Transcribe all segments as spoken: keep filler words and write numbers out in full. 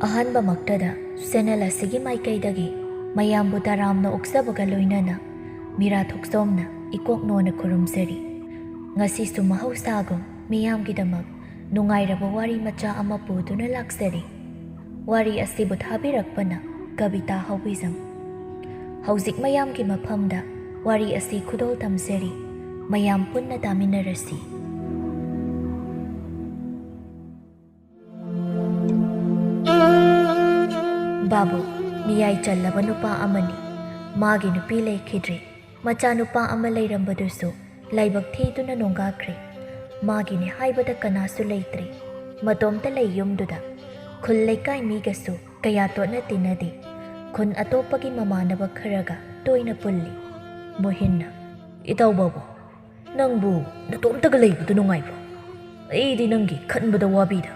ꯑꯍꯥꯟꯕꯃꯛꯇꯗ channel ꯑꯁꯤꯒꯤ ꯃꯥꯏꯀꯩꯗꯒꯤ ꯃꯌꯥꯝꯕꯨ ꯇꯔꯥꯝꯅ ꯑꯣꯛꯆꯕꯒ ꯂꯣꯏꯅꯅ ꯃꯤꯔꯥ ꯊꯣꯛꯆꯣꯝꯅ ꯏꯀꯣꯛ ꯅꯣꯟꯅ ꯈꯨꯔꯨꯝꯖꯔꯤ꯫ ꯉꯁꯤꯁꯨ ꯃꯍꯧꯁꯥꯒꯨꯝ ꯃꯤꯌꯥꯝꯒꯤꯗꯃꯛ ꯅꯨꯡꯉꯥꯏꯔꯕ ꯋꯥꯔꯤ ꯃꯆꯥ ꯑꯃ ꯄꯨꯗꯨꯅ ꯂꯥꯛꯆꯔꯤ꯫ ꯋꯥꯔꯤ ꯑꯁꯤꯕꯨ ꯊꯥꯕꯤꯔꯛꯄꯅ ꯀꯕꯤꯇꯥ ꯍꯥꯎꯕꯤꯖꯝ꯫ ꯍꯧꯖꯤꯛ ꯃꯌꯥꯝꯒꯤ ꯃꯐꯝꯗ ꯋꯥꯔꯤ ꯑꯁꯤ ꯈꯨꯗꯣꯜ ꯇꯝꯖꯔꯤ꯫ ꯃꯌꯥꯝ ꯄꯨꯟꯅ ꯇꯥꯃꯤꯟꯅꯔꯁꯤ꯫ ꯕꯥꯕꯨ ꯃꯤꯌꯥꯏ ꯆꯜꯂꯕ ꯅꯨꯄꯥ ꯑꯃꯅꯤ꯫ ꯃꯥꯒꯤ ꯅꯨꯄꯤ ꯂꯩꯈꯤꯗ꯭ꯔꯦ꯫ ꯃꯆꯥꯅꯨꯄꯥ ꯑꯃ ꯂꯩꯔꯝꯕꯗꯨꯁꯨ ꯂꯥꯏꯕꯛ ꯊꯤꯗꯨꯅ ꯅꯣꯡꯒꯥꯈ꯭ꯔꯦ꯫ ꯃꯥꯒꯤꯅꯦ ꯍꯥꯏꯕꯗ ꯀꯅꯥꯁꯨ ꯂꯩꯇ꯭ꯔꯦ꯫ ꯃꯇꯣꯝꯇ ꯂꯩ ꯌꯨꯝꯗꯨꯗ꯫ ꯈꯨꯜ ꯂꯩꯀꯥꯏ ꯃꯤꯒꯁꯨ ꯀꯌꯥ ꯇꯣꯠꯅ ꯇꯤꯟꯅꯗꯦ꯫ ꯈꯨꯟ ꯑꯇꯣꯞꯄꯒꯤ ꯃꯃꯥꯟꯅꯕ ꯈꯔꯒ ꯇꯣꯏꯅ ꯄꯨꯜꯂꯤ꯫ ꯃꯣꯍꯤꯟꯅ, "ꯏꯇꯥꯎ ꯕꯥꯕꯨ, ꯅꯪꯕꯨ ꯅꯇꯣꯝꯇꯒ ꯂꯩꯕꯗꯨ ꯅꯨꯡꯉꯥꯏꯕ꯭ꯔꯣ? ꯑꯩꯗꯤ ꯅꯪꯒꯤ ꯈꯟꯕꯗ ꯋꯥꯕꯤꯗ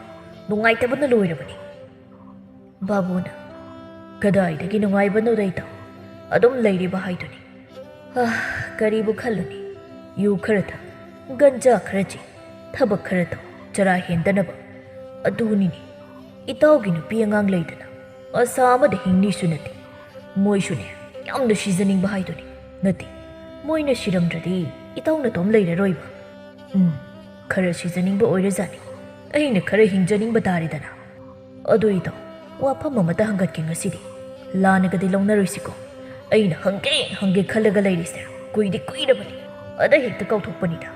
ꯅꯨꯡꯉꯥꯏꯇꯕꯅ ꯂꯣꯏꯔꯕꯅꯤ꯫" ꯕꯥꯕꯨꯅ, "ꯀꯗꯥꯏꯗꯒꯤ ꯅꯨꯡꯉꯥꯏꯕꯅꯣꯗ ꯏꯇꯥꯎ, ꯑꯗꯨꯝ ꯂꯩꯔꯤꯕ ꯍꯥꯏꯗꯨꯅꯤ꯫ ꯑꯥ, ꯀꯔꯤꯕꯨ ꯈꯜꯂꯨꯅꯤ? ꯌꯨ ꯈꯔ ꯊꯛ, ꯒꯟꯖꯥ ꯈꯔ ꯆꯦ, ꯊꯕꯛ ꯈꯔ ꯇꯧ, ꯆꯔꯥ ꯍꯦꯟꯗꯅꯕ꯫ ꯑꯗꯨꯅꯤꯅꯦ, ꯏꯇꯥꯎꯒꯤ ꯅꯨꯄꯤ ꯑꯉꯥꯡ ꯂꯩꯗꯅ ꯑꯁꯥ ꯑꯃꯗ ꯍꯤꯡꯅꯤꯁꯨ ꯅꯠꯇꯦ꯫ ꯃꯣꯏꯁꯨꯅꯦ, ꯌꯥꯝꯅ ꯁꯤꯖꯅꯤꯡꯕ ꯍꯥꯏꯗꯨꯅꯤ꯫ ꯅꯠꯇꯦ, ꯃꯣꯏꯅ ꯁꯤꯔꯝꯗ꯭ꯔꯗꯤ ꯏꯇꯥꯎ ꯅꯇꯣꯝ ꯂꯩꯔꯔꯣꯏꯕ꯫ ꯎꯝ, ꯈꯔ ꯁꯤꯖꯅꯤꯡꯕ ꯑꯣꯏꯔꯖꯥꯠꯅꯤ꯫ ꯑꯩꯅ ꯈꯔ ꯍꯤꯡꯖꯅꯤꯡꯕ ꯇꯥꯔꯦꯗꯅ꯫ ꯑꯗꯨ ꯏꯇꯥꯎ, ꯋꯥꯐꯝ ꯑꯃꯇ ꯍꯪꯒꯠꯀꯦ ꯉꯁꯤꯗꯤ꯫ ꯂꯥꯟꯅꯒꯗꯤ ꯂꯧꯅꯔꯣꯏꯁꯤꯀꯣ꯫ ꯑꯩꯅ ꯍꯪꯒꯦ ꯍꯪꯒꯦ ꯈꯜꯂꯒ ꯂꯩꯔꯤꯁꯦ ꯀꯨꯏꯗꯤ ꯀꯨꯏꯔꯕꯅꯤ꯫ ꯑꯗ ꯍꯦꯛꯇ ꯀꯥꯎꯊꯣꯛꯄꯅꯤꯗ꯫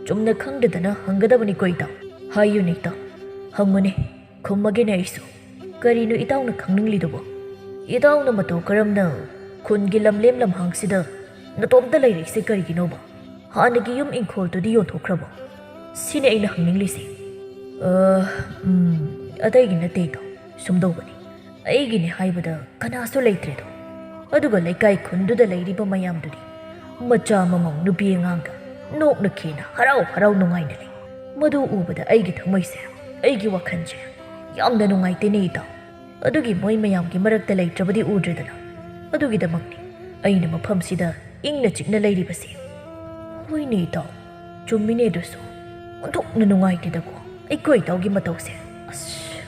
ꯆꯨꯝꯅ ꯈꯪꯗꯗꯅ ꯍꯪꯒꯗꯕꯅꯤꯀꯣ ꯏꯇꯥꯎ꯫ ꯍꯥꯏꯌꯨꯅꯦ ꯏꯇꯥꯎ, ꯍꯪꯉꯨꯅꯦ, ꯈꯨꯝꯃꯒꯦꯅꯦ ꯑꯩꯁꯨ꯫ ꯀꯔꯤꯅꯣ ꯏꯇꯥꯎꯅ ꯈꯪꯅꯤꯡꯂꯤꯗꯨꯕꯣ? ꯏꯇꯥꯎꯅ ꯃꯇꯧ ꯀꯔꯝꯅ ꯈꯨꯟꯒꯤ ꯂꯝꯂꯦꯝ ꯂꯝꯍꯥꯡꯁꯤꯗ ꯅꯇꯣꯝꯇ ꯂꯩꯔꯤꯁꯦ ꯀꯔꯤꯒꯤꯅꯣꯕ? ꯍꯥꯟꯅꯒꯤ ꯌꯨꯝ ꯏꯪꯈꯣꯜꯗꯨꯗꯤ ꯌꯣꯟꯊꯣꯛꯈ꯭ꯔꯕꯣ? ꯁꯤꯅꯤ ꯑꯩꯅ ꯍꯪꯅꯤꯡꯂꯤꯁꯦ꯫ ꯑ, ꯎꯝ, ꯑꯇꯩꯒꯤ ꯅꯠꯇꯦ ꯏꯇꯥꯎ, ꯁꯨꯝꯗꯧꯕꯅꯤ꯫ ꯑꯩꯒꯤꯅꯦ ꯍꯥꯏꯕꯗ ꯀꯅꯥꯁꯨ ꯂꯩꯇ꯭ꯔꯦꯗꯣ꯫ ꯑꯗꯨꯒ ꯂꯩꯀꯥꯏ ꯈꯨꯟꯗꯨꯗ ꯂꯩꯔꯤꯕ ꯃꯌꯥꯝꯗꯨꯗꯤ ꯃꯆꯥ ꯃꯃꯧ ꯅꯨꯄꯤ ꯑꯉꯥꯡꯒ ꯅꯣꯛꯅ ꯈꯦꯅ ꯍꯔꯥꯎ ꯍꯔꯥꯎ ꯅꯨꯡꯉꯥꯏꯅ ꯂꯩ꯫ ꯃꯗꯨ ꯎꯕꯗ ꯑꯩꯒꯤ ꯊꯃꯣꯏꯁꯦ, ꯑꯩꯒꯤ ꯋꯥꯈꯜꯁꯦ ꯌꯥꯝꯅ ꯅꯨꯡꯉꯥꯏꯇꯦꯅꯦ ꯏꯇꯥꯎ꯫ ꯑꯗꯨꯒꯤ ꯃꯣꯏ ꯃꯌꯥꯝꯒꯤ ꯃꯔꯛꯇ ꯂꯩꯇ꯭ꯔꯕꯗꯤ ꯎꯗ꯭ꯔꯦꯗꯅ꯫ ꯑꯗꯨꯒꯤꯗꯃꯛꯅꯤ ꯑꯩꯅ ꯃꯐꯝꯁꯤꯗ ꯏꯪꯅ ꯆꯤꯛꯅ ꯂꯩꯔꯤꯕꯁꯦ꯫ ꯍꯣꯏꯅꯦ ꯏꯇꯥꯎ, ꯆꯨꯝꯃꯤꯅꯦ ꯑꯗꯨꯁꯨ꯫ ꯑꯣꯟꯊꯣꯛꯅ ꯅꯨꯡꯉꯥꯏꯇꯦꯗꯀꯣ ꯑꯩꯈꯣꯏ ꯏꯇꯥꯎꯒꯤ ꯃꯇꯧꯁꯦ꯫ ꯑꯁ,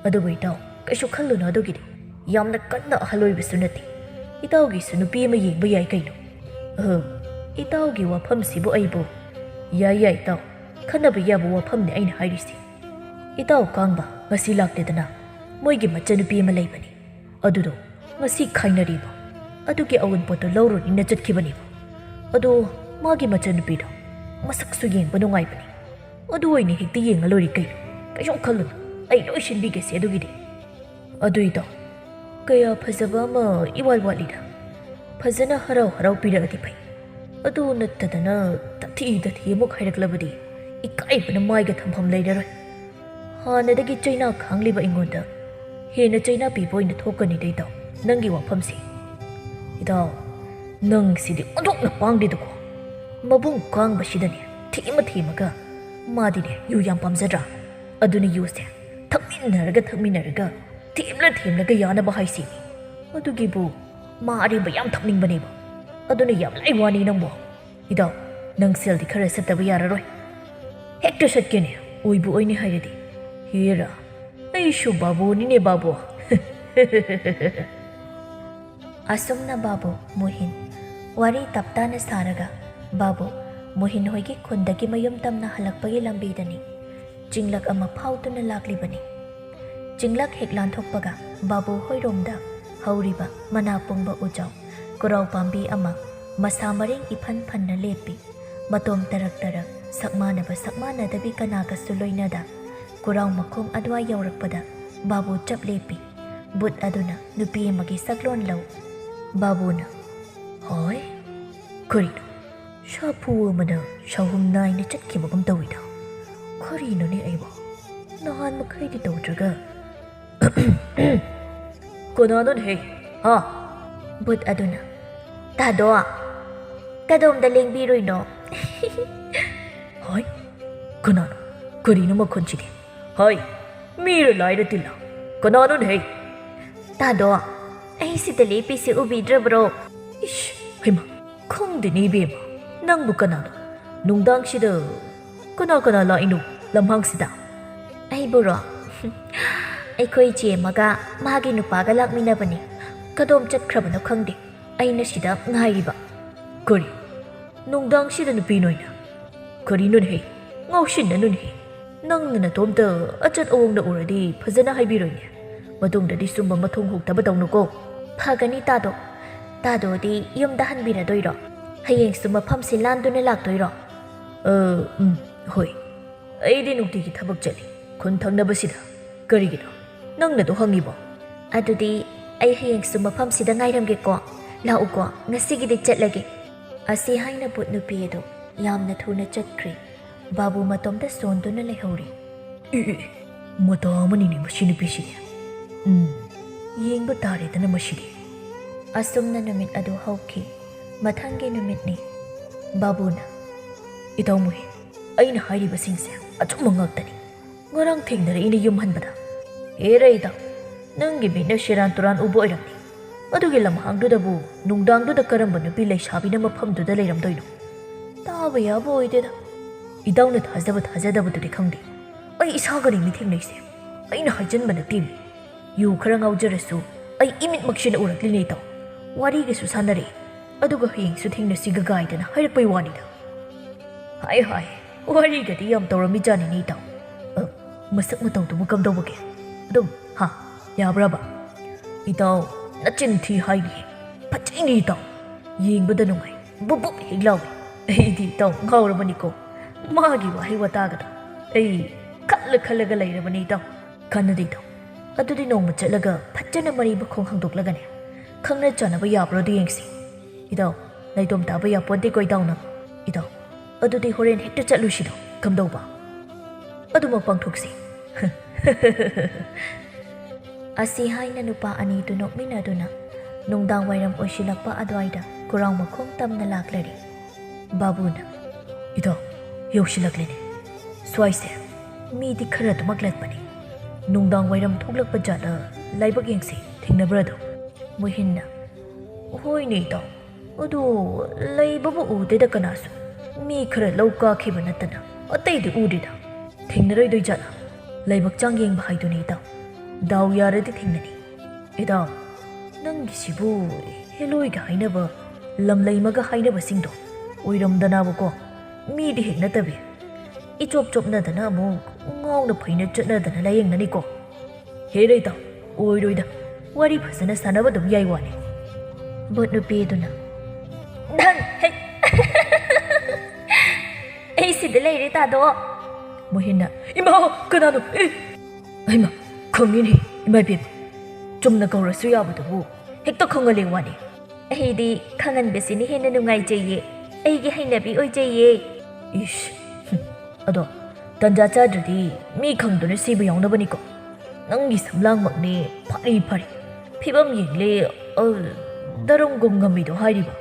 ꯑꯗꯨꯕꯨ ꯏꯇꯥꯎ, ꯀꯩꯁꯨ ꯈꯜꯂꯨꯅꯨ ꯑꯗꯨꯒꯤꯗꯤ꯫ ꯌꯥꯝꯅ ꯀꯟꯅ ꯑꯍꯜ ꯑꯣꯏꯕꯁꯨ ꯅꯠꯇꯦ꯫ ꯏꯇꯥꯎꯒꯤꯁꯨ ꯅꯨꯄꯤ ꯑꯃ ꯌꯦꯡꯕ ꯌꯥꯏ ꯀꯩꯅꯣ꯫ ꯑꯍꯝ, ꯏꯇꯥꯎꯒꯤ ꯋꯥꯐꯝꯁꯤꯕꯨ ꯑꯩꯕꯨ? ꯌꯥꯏ ꯌꯥꯏ ꯏꯇꯥꯎ, ꯈꯟꯅꯕ ꯌꯥꯕ ꯋꯥꯐꯝꯅꯤ ꯑꯩꯅ ꯍꯥꯏꯔꯤꯁꯤ꯫ ꯏꯇꯥꯎ ꯀꯥꯡꯕ ꯉꯁꯤ ꯂꯥꯛꯇꯦꯗꯅ, ꯃꯣꯏꯒꯤ ꯃꯆꯟꯅꯨꯄꯤ ꯑꯃ ꯂꯩꯕꯅꯤ꯫ ꯑꯗꯨꯗꯣ ꯉꯁꯤ ꯈꯥꯏꯅꯔꯤꯕ꯫ ꯑꯗꯨꯒꯤ ꯑꯋꯨꯟꯄꯣꯠꯇꯣ ꯂꯧꯔꯨꯅꯤꯅ ꯆꯠꯈꯤꯕꯅꯦꯕ꯫ ꯑꯗꯣ ꯃꯥꯒꯤ ꯃꯆꯟꯅꯨꯄꯤꯗꯣ ꯃꯁꯛꯁꯨ ꯌꯦꯡꯕ ꯅꯨꯡꯉꯥꯏꯕꯅꯤ꯫ ꯑꯗꯨ ꯑꯣꯏꯅ ꯍꯦꯛꯇ ꯌꯦꯡꯉ ꯂꯣꯏꯔꯦ ꯀꯩꯅꯣ꯫ ꯀꯩꯁꯨ ꯈꯜꯂꯨꯅꯨ, ꯑꯩ ꯂꯣꯏ ꯁꯤꯟꯕꯤꯒꯦꯁꯦ ꯑꯗꯨꯒꯤꯗꯤ꯫ ꯑꯗꯨꯏꯗꯣ ꯀꯌꯥ ꯐꯖꯕ ꯑꯃ ꯏꯋꯥꯠ ꯋꯥꯠꯂꯤꯗ꯫ ꯐꯖꯅ ꯍꯔꯥꯎ ꯍꯔꯥꯎ ꯄꯤꯔꯛꯑꯗꯤ ꯐꯩ꯫ ꯑꯗꯨ ꯅꯠꯇꯗꯅ ꯇꯥꯊꯤ ꯇꯥꯊꯤ ꯑꯃꯨꯛ ꯍꯥꯏꯔꯛꯂꯕꯗꯤ ꯏꯀꯥꯏꯕꯅ ꯃꯥꯏꯒ ꯊꯝꯐꯝ ꯂꯩꯔꯔꯣꯏ꯫ ꯍꯥꯟꯅꯗꯒꯤ ꯆꯩꯅꯥ ꯈꯥꯡꯂꯤꯕ ꯑꯩꯉꯣꯟꯗ ꯍꯦꯟꯅ ꯆꯩꯅꯥ ꯄꯤꯕ ꯑꯣꯏꯅ ꯊꯣꯛꯀꯅꯤꯗ ꯏꯇꯥꯎ, ꯅꯪꯒꯤ ꯋꯥꯐꯝꯁꯦ꯫ ꯏꯇꯥꯎ, ꯅꯪꯁꯤꯗꯤ ꯑꯣꯟꯊꯣꯛꯅ ꯄꯥꯡꯗꯦꯗꯀꯣ꯫ ꯃꯕꯨꯡ ꯀꯥꯡꯕꯁꯤꯗꯅꯦ ꯊꯦꯝꯃ ꯊꯦꯝꯃꯒ, ꯃꯥꯗꯤꯅꯦ ꯌꯨ ꯌꯥꯝ ꯄꯥꯝꯖꯗ꯭ꯔꯥ? ꯑꯗꯨꯅ ꯌꯨꯁꯦ ꯊꯛꯃꯤꯟꯅꯔꯒ ꯊꯛꯃꯤꯟꯅꯔꯒ ꯊꯦꯝꯂ ꯊꯦꯝꯂꯒ ꯌꯥꯅꯕ ꯍꯥꯏꯁꯤꯅꯤ꯫ ꯑꯗꯨꯒꯤꯕꯨ ꯃꯥ ꯑꯔꯦꯝꯕ ꯌꯥꯝ ꯊꯛꯅꯤꯡꯕꯅꯦꯕ꯫ ꯑꯗꯨꯅ ꯌꯥꯝ ꯂꯥꯏ ꯋꯥꯅꯤ ꯅꯪꯕꯨ꯫ ꯏꯇꯥꯎ, ꯅꯪ ꯁꯦꯜꯗꯤ ꯈꯔ ꯁꯠꯇꯕ ꯌꯥꯔꯔꯣꯏ꯫ ꯍꯦꯛꯇ ꯁꯠꯀꯦꯅꯦ, ꯑꯣꯏꯕꯨ ꯑꯣꯏꯅꯤ ꯍꯥꯏꯔꯗꯤ꯫ ꯍꯦꯔꯥ, ꯑꯩꯁꯨ ꯕꯥꯕꯨꯅꯤꯅꯦ ꯕꯥꯕꯨ꯫ ꯑꯁꯨꯝꯅ ꯕꯥꯕꯨ ꯃꯣꯍꯤꯟ ꯋꯥꯔꯤ ꯇꯞꯇꯥꯅ ꯁꯥꯔꯒ ꯕꯥꯕꯨ ꯃꯣꯍꯤꯟ ꯍꯣꯏꯒꯤ ꯈꯨꯟꯗꯒꯤ ꯃꯌꯨꯝ ꯇꯝꯅ ꯍꯜꯂꯛꯄꯒꯤ ꯂꯝꯕꯤꯗꯅꯤ ꯆꯤꯡꯂꯛ ꯑꯃ ꯐꯥꯎꯗꯨꯅ ꯂꯥꯛꯂꯤꯕꯅꯤ꯫ ꯆꯤꯡꯂꯛ ꯍꯦꯛ ꯂꯥꯟꯊꯣꯛꯄꯒ ꯕꯥꯕꯨ ꯍꯣꯏꯔꯣꯝꯗ ꯍꯧꯔꯤꯕ ꯃꯅꯥ ꯄꯨꯡꯕ ꯎꯖꯥꯎ ꯀꯨꯔꯥꯎ ꯄꯥꯝꯕꯤ ꯑꯃ ꯃꯁꯥ ꯃꯔꯦꯡ ꯏꯐꯟ ꯐꯟꯅ ꯂꯦꯞꯄꯤ꯫ ꯃꯇꯣꯝ ꯇꯔꯛ ꯇꯔꯛ, ꯁꯛ ꯃꯥꯟꯅꯕ ꯁꯛ ꯃꯥꯟꯅꯗꯕꯤ ꯀꯅꯥꯒꯁꯨ ꯂꯣꯏꯅꯗ ꯀꯨꯔꯥꯎ ꯃꯈꯣꯡ ꯑꯗꯨꯋꯥꯏ ꯌꯧꯔꯛꯄꯗ ꯕꯥꯕꯨ ꯆꯞ ꯂꯦꯞꯄꯤ꯫ ꯚꯨꯠ ꯑꯗꯨꯅ ꯅꯨꯄꯤ ꯑꯃꯒꯤ ꯁꯛꯂꯣꯟ ꯂꯧ꯫ ꯕꯥꯕꯨꯅ, "ꯍꯣꯏ, ꯀꯔꯤꯅꯣ? ꯁꯥꯐꯨ ꯑꯃꯅ ꯁꯥꯍꯨꯝ ꯅꯥꯏꯅ ꯆꯠꯈꯤꯕꯒꯨꯝ ꯇꯧꯏꯗ꯫ ꯀꯔꯤꯅꯣꯅꯦ ꯑꯩꯕꯣ? ꯅꯍꯥꯟ ꯃꯈꯩꯗꯤ ꯇꯧꯗ꯭ꯔꯒ?" "ꯀꯅꯥꯅꯣꯅꯦꯍꯦ? ꯍꯥ?" ꯚꯨꯠ ꯑꯗꯨꯅ, "ꯇꯥꯗꯣ, ꯀꯗꯣꯝꯗ ꯂꯦꯡꯕꯤꯔꯨꯏꯅꯣ?" "ꯍꯣꯏ? ꯀꯅꯥꯅꯣ? ꯀꯔꯤꯅꯣ ꯃꯈꯣꯟꯁꯤꯗꯤ? ꯍꯣꯏ, ꯃꯤꯔ ꯂꯥꯏꯔ ꯇꯤꯜꯂ? ꯀꯅꯥꯅꯣꯅꯦꯍꯦ?" "ꯇꯥꯗꯣ, ꯑꯩ ꯁꯤꯗ ꯂꯦꯞꯄꯤꯁꯤ ꯎꯕꯤꯗ꯭ꯔꯕ꯭ꯔꯣ?" "ꯏꯁ, ꯍꯩꯃꯥ, ꯈꯪꯗꯦꯅꯦ ꯏꯕꯦꯝꯃ, ꯅꯪꯕꯨ ꯀꯅꯥꯅꯣ? ꯅꯨꯡꯗꯥꯡꯁꯤꯗ ꯀꯅꯥ ꯀꯅꯥ ꯂꯥꯛꯏꯅꯣ ꯂꯝꯍꯥꯡꯁꯤꯗ?" "ꯑꯩꯕꯨꯔꯣ? ꯑꯩꯈꯣꯏ ꯏꯆꯦ ꯑꯃꯒ ꯃꯥꯒꯤ ꯅꯨꯄꯥꯒ ꯂꯥꯛꯃꯤꯟꯅꯕꯅꯤ꯫ ꯀꯗꯣꯝ ꯆꯠꯈ꯭ꯔꯕꯅꯣ ꯈꯪꯗꯦ꯫ ꯑꯩꯅ ꯁꯤꯗ ꯉꯥꯏꯔꯤꯕ꯫ ꯀꯔꯤ? ꯅꯨꯡꯗꯥꯡꯁꯤꯗ ꯅꯨꯄꯤ ꯅꯣꯏꯅ? ꯀꯔꯤꯅꯣꯅꯦꯍꯦ? ꯉꯥꯎꯁꯤꯟꯅꯅꯨꯅꯦꯍꯦ꯫ ꯅꯪꯅ ꯅꯇꯣꯝꯇ ꯑꯆꯠ ꯑꯋꯣꯡꯗ ꯎꯔꯗꯤ ꯐꯖꯅ ꯍꯥꯏꯕꯤꯔꯣꯏꯅꯦ꯫ ꯃꯇꯨꯡꯗꯗꯤ ꯁꯨꯝꯕ ꯃꯊꯣꯡ ꯍꯨꯛꯇꯕ ꯇꯧꯅꯨꯀꯣ꯫ ꯐꯒꯅꯤ ꯇꯥꯗꯣ꯫ ꯇꯥꯗꯣꯗꯤ ꯌꯨꯝꯗ ꯍꯟꯕꯤꯔꯗꯣꯏꯔꯣ? ꯍꯌꯦꯡꯁꯨ ꯃꯐꯝꯁꯤ ꯂꯥꯟꯗꯨꯅ ꯂꯥꯛꯇꯣꯏꯔꯣ? ꯑ, ꯎꯝ, ꯍꯣꯏ꯫ ꯑꯩꯗꯤ ꯅꯨꯡꯇꯤꯒꯤ ꯊꯕꯛ ꯆꯠꯂꯤ꯫ ꯈꯨꯟ ꯊꯪꯅꯕꯁꯤꯗ꯫ ꯀꯔꯤꯒꯤꯅꯣ? ꯅꯪꯅꯗꯣ ꯍꯪꯉꯤꯕꯣ? ꯑꯗꯨꯗꯤ ꯑꯩ ꯍꯌꯦꯡꯁꯨ ꯃꯐꯝꯁꯤꯗ ꯉꯥꯏꯔꯝꯒꯦꯀꯣ꯫ ꯂꯥꯛꯎꯀꯣ, ꯉꯁꯤꯒꯤꯗꯤ ꯆꯠꯂꯒꯦ꯫ ꯑꯁꯤ ꯍꯥꯏꯅ ꯚꯨꯠ ꯅꯨꯄꯤ ꯑꯗꯨ ꯌꯥꯝꯅ ꯊꯨꯅ ꯆꯠꯈ꯭ꯔꯦ꯫ ꯕꯥꯕꯨ ꯃꯇꯣꯝꯇ ꯁꯣꯟꯗꯨꯅ ꯂꯩꯍꯧꯔꯦ꯫ ꯑꯦ, ꯑꯦ, ꯃꯇꯥ ꯑꯃꯅꯤꯅꯦ ꯃꯁꯤ ꯅꯨꯄꯤꯁꯤꯗꯤ꯫ ꯎꯝ, ꯌꯦꯡꯕ ꯇꯥꯔꯦꯗꯅ ꯃꯁꯤꯗꯤ꯫ ꯑꯁꯨꯝꯅ ꯅꯨꯃꯤꯠ ꯑꯗꯨ ꯍꯧꯈꯤ꯫ ꯃꯊꯪꯒꯤ ꯅꯨꯃꯤꯠꯅꯤ꯫ ꯕꯥꯕꯨꯅ, "ꯏꯇꯥꯎ ꯃꯨꯍꯤꯟ, ꯑꯩꯅ ꯍꯥꯏꯔꯤꯕꯁꯤꯡꯁꯦ ꯑꯆꯨꯝꯕ ꯉꯥꯛꯇꯅꯤ꯫ ꯉꯔꯥꯡ ꯊꯦꯡꯅꯔꯛꯏꯅ ꯌꯨꯝ ꯍꯟꯕꯗ꯫ ꯍꯦꯔꯥ ꯏꯇꯥꯎ, ꯅꯪꯒꯤ ꯃꯤꯠꯅ ꯁꯦꯔꯥꯟ ꯇꯨꯔꯥꯟ ꯎꯕ ꯑꯣꯏꯔꯝꯅꯤ꯫ ꯑꯗꯨꯒꯤ ꯂꯝꯍꯥꯡꯗꯨꯗꯕꯨ ꯅꯨꯡꯗꯥꯡꯗꯨꯗ ꯀꯔꯝꯕ ꯅꯨꯄꯤ ꯂꯩꯁꯥꯕꯤꯅ ꯃꯐꯝꯗꯨꯗ ꯂꯩꯔꯝꯗꯣꯏꯅꯣ? ꯇꯥꯕ ꯌꯥꯕ ꯑꯣꯏꯗꯦꯗ꯫ ꯏꯇꯥꯎꯅ ꯊꯥꯖꯕ ꯊꯥꯖꯗꯕꯗꯨꯗꯤ ꯈꯪꯗꯦ꯫ ꯑꯩ ꯏꯁꯥꯒꯅꯤ ꯃꯤ ꯊꯦꯡꯅꯩꯁꯦ꯫ ꯑꯩꯅ ꯍꯥꯏꯖꯟꯕ ꯅꯠꯇꯦꯃꯤ꯫ ꯌꯨ ꯈꯔ ꯉꯥꯎꯖꯔꯁꯨ ꯑꯩ ꯏꯃꯤꯠꯃꯛꯁꯤꯅ ꯎꯔꯛꯂꯤꯅꯦ ꯏꯇꯥꯎ꯫ ꯋꯥꯔꯤꯒꯁꯨ ꯁꯥꯟꯅꯔꯦ꯫ ꯑꯗꯨꯒ ꯍꯌꯦꯡꯁꯨ ꯊꯦꯡꯅꯁꯤꯒ ꯒꯥꯏꯗꯅ ꯍꯥꯏꯔꯛꯄꯩ ꯋꯥꯅꯤꯗ꯫ ꯍꯥꯏ ꯍꯥꯏ, ꯋꯥꯔꯤꯒꯗꯤ ꯌꯥꯝ ꯇꯧꯔꯝꯃꯤꯖꯥꯠꯅꯤꯅꯦ ꯏꯇꯥꯎ꯫ ꯑ, ꯃꯁꯛ ꯃꯇꯧꯗꯨꯕꯨ ꯀꯝꯗꯧꯕꯒꯦ? ꯑꯗꯨꯝ, ꯍꯥ, ꯌꯥꯕ꯭ꯔꯕ? ꯏꯇꯥꯎ, ꯅꯆꯤꯟ ꯊꯤ ꯍꯥꯏꯅꯤ꯫ ꯐꯖꯩꯅꯦ ꯏꯇꯥꯎ꯫ ꯌꯦꯡꯕꯗ ꯅꯨꯡꯉꯥꯏ꯫ ꯕꯨꯞ ꯕꯨꯞ ꯍꯦꯛ ꯂꯥꯎꯏ꯫ ꯑꯩꯗꯤ ꯏꯇꯥꯎ ꯉꯥꯎꯔꯕꯅꯤꯀꯣ꯫ ꯃꯥꯒꯤ ꯋꯥꯍꯩ ꯋꯥꯇꯥꯒꯗꯣ ꯑꯩ ꯈꯜꯂ ꯈꯜꯂꯒ ꯂꯩꯔꯕꯅꯤ ꯏꯇꯥꯎ꯫ ꯀꯥꯟꯅꯗꯦ ꯏꯇꯥꯎ꯫ ꯑꯗꯨꯗꯤ ꯅꯣꯡꯃ ꯆꯠꯂꯒ ꯐꯖꯅ ꯃꯔꯤ ꯃꯈꯣꯡ ꯍꯥꯡꯗꯣꯛꯂꯒꯅꯦ, ꯈꯪꯅ ꯆꯥꯟꯅꯕ ꯌꯥꯕ꯭ꯔꯣꯗꯣ ꯌꯦꯡꯁꯤ꯫ ꯏꯇꯥꯎ, ꯅꯥꯏꯇꯣꯝ ꯇꯥꯕ ꯌꯥꯄꯣꯟꯇꯦꯀꯣ ꯏꯇꯥꯎꯅ꯫ ꯏꯇꯥꯎ, ꯑꯗꯨꯗꯤ ꯍꯣꯔꯦꯟ ꯍꯦꯛꯇ ꯆꯠꯂꯨꯁꯤꯗꯣ꯫ ꯀꯝꯗꯧꯕ? ꯑꯗꯨꯃꯛ ꯄꯥꯡꯊꯣꯛꯁꯤ꯫ ꯑꯁꯤ ꯍꯥꯏꯅ ꯅꯨꯄꯥ ꯑꯅꯤꯗꯨ ꯅꯣꯛꯃꯤꯟꯅꯗꯨꯅ ꯅꯨꯡꯗꯥꯡ ꯋꯥꯏꯔꯝ ꯑꯣꯏꯁꯤꯜꯂꯛꯄ ꯑꯗꯨꯋꯥꯏꯗ ꯈꯨꯔꯥꯎ ꯃꯈꯣꯡ ꯇꯝꯅ ꯂꯥꯛꯂꯔꯤ꯫ ꯕꯥꯕꯨꯅ, "ꯏꯇꯥꯎ, ꯌꯧꯁꯤꯜꯂꯛꯂꯦꯅꯦ꯫ ꯁ꯭ꯋꯥꯏꯁꯦ ꯃꯤꯗꯤ ꯈꯔ ꯑꯗꯨꯃꯛ ꯂꯛꯄꯅꯤ꯫ ꯅꯨꯡꯗꯥꯡ ꯋꯥꯏꯔꯝ ꯊꯣꯛꯂꯛꯄ ꯖꯥꯠꯂ ꯂꯥꯏꯕꯛ ꯌꯦꯡꯁꯤ, ꯊꯦꯡꯅꯕ꯭ꯔꯥ ꯑꯗꯣ?" ꯃꯨꯍꯤꯟꯅ, "ꯍꯣꯏꯅꯦ ꯏꯇꯥꯎ, ꯑꯗꯨ ꯂꯩꯕꯕꯨ ꯎꯗꯦꯗ ꯀꯅꯥꯁꯨ꯫ ꯃꯤ ꯈꯔ ꯂꯧ ꯀꯥꯈꯤꯕ ꯅꯠꯇꯅ ꯑꯇꯩꯗꯤ ꯎꯗꯦꯗ꯫ ꯊꯦꯡꯅꯔꯣꯏꯗꯣꯏ ꯖꯥꯠꯂ? ꯂꯥꯏꯕꯛ ꯆꯥꯡ ꯌꯦꯡꯕ ꯍꯥꯏꯗꯨꯅꯤ ꯏꯇꯥꯎ꯫ ꯗꯥꯎ ꯌꯥꯔꯗꯤ ꯊꯦꯡꯅꯅꯤ꯫ ꯏꯇꯥꯎ, ꯅꯪꯒꯤꯁꯤꯕꯨ ꯍꯦꯂꯣꯏꯒ ꯍꯥꯏꯅꯕ, ꯂꯝꯂꯩꯃꯒ ꯍꯥꯏꯅꯕꯁꯤꯡꯗꯣ ꯑꯣꯏꯔꯝꯗꯅꯕꯀꯣ? ꯃꯤꯗꯤ ꯍꯦꯛ ꯅꯠꯇꯕꯤ, ꯏꯆꯣꯞ ꯆꯣꯞꯅꯗꯅ ꯑꯃꯨꯛ ꯉꯥꯎꯅ ꯐꯩꯅ ꯆꯠꯅꯗꯅ ꯂꯥꯌꯦꯡꯅꯅꯤꯀꯣ꯫ ꯍꯦꯔꯥ ꯏꯇꯥꯎ, ꯑꯣꯏꯔꯣꯏꯗ, ꯋꯥꯔꯤ ꯐꯖꯅ ꯁꯥꯟꯅꯕ ꯑꯗꯨꯝ ꯌꯥꯏ ꯋꯥꯅꯤ꯫ ꯚꯨꯠ ꯅꯨꯄꯤ ꯑꯗꯨꯅ, "ꯅꯪ, ꯍꯦ!" "ꯑꯩ ꯁꯤꯗ ꯂꯩꯔꯦ, ꯇꯥꯗꯣ!" ꯃꯣꯍꯤꯟꯅ, "ꯏꯃꯥ, ꯀꯅꯥꯅꯣ? ꯑꯦ!" "ꯍꯩꯃꯥ, ꯈꯪꯉꯤꯅꯦ, ꯏꯃꯥ ꯏꯕꯦꯝꯃ꯫ ꯆꯨꯝꯅ ꯀꯧꯔꯁꯨ ꯌꯥꯕꯗꯨꯕꯨ ꯍꯦꯛꯇ ꯈꯪꯍꯜꯂꯦ ꯋꯥꯅꯤ꯫" "ꯑꯩꯗꯤ ꯈꯪꯍꯟꯕꯁꯤꯅ ꯍꯦꯟꯅ ꯅꯨꯡꯉꯥꯏꯖꯩꯌꯦ, ꯑꯩꯒꯤ ꯍꯩꯅꯕꯤ ꯑꯣꯏꯖꯩꯌꯦ꯫" "ꯏꯁ, ꯍꯨꯝ, ꯑꯗꯣ ꯇꯟꯖꯥ ꯆꯥꯗ꯭ꯔꯗꯤ ꯃꯤ ꯈꯪꯗꯨꯅ ꯁꯤꯕ ꯌꯥꯎꯅꯕꯅꯤꯀꯣ꯫ ꯅꯪꯒꯤ ꯁꯝꯂꯥꯡꯃꯛꯅꯦ ꯐꯥꯔꯤ ꯐꯥꯔꯤ꯫ ꯐꯤꯕꯝ ꯌꯦꯡꯂꯦ, ꯑ, ꯗꯔꯝꯒꯨꯝ ꯉꯝꯃꯤꯗꯣ ꯍꯥꯏꯔꯤꯕ꯫"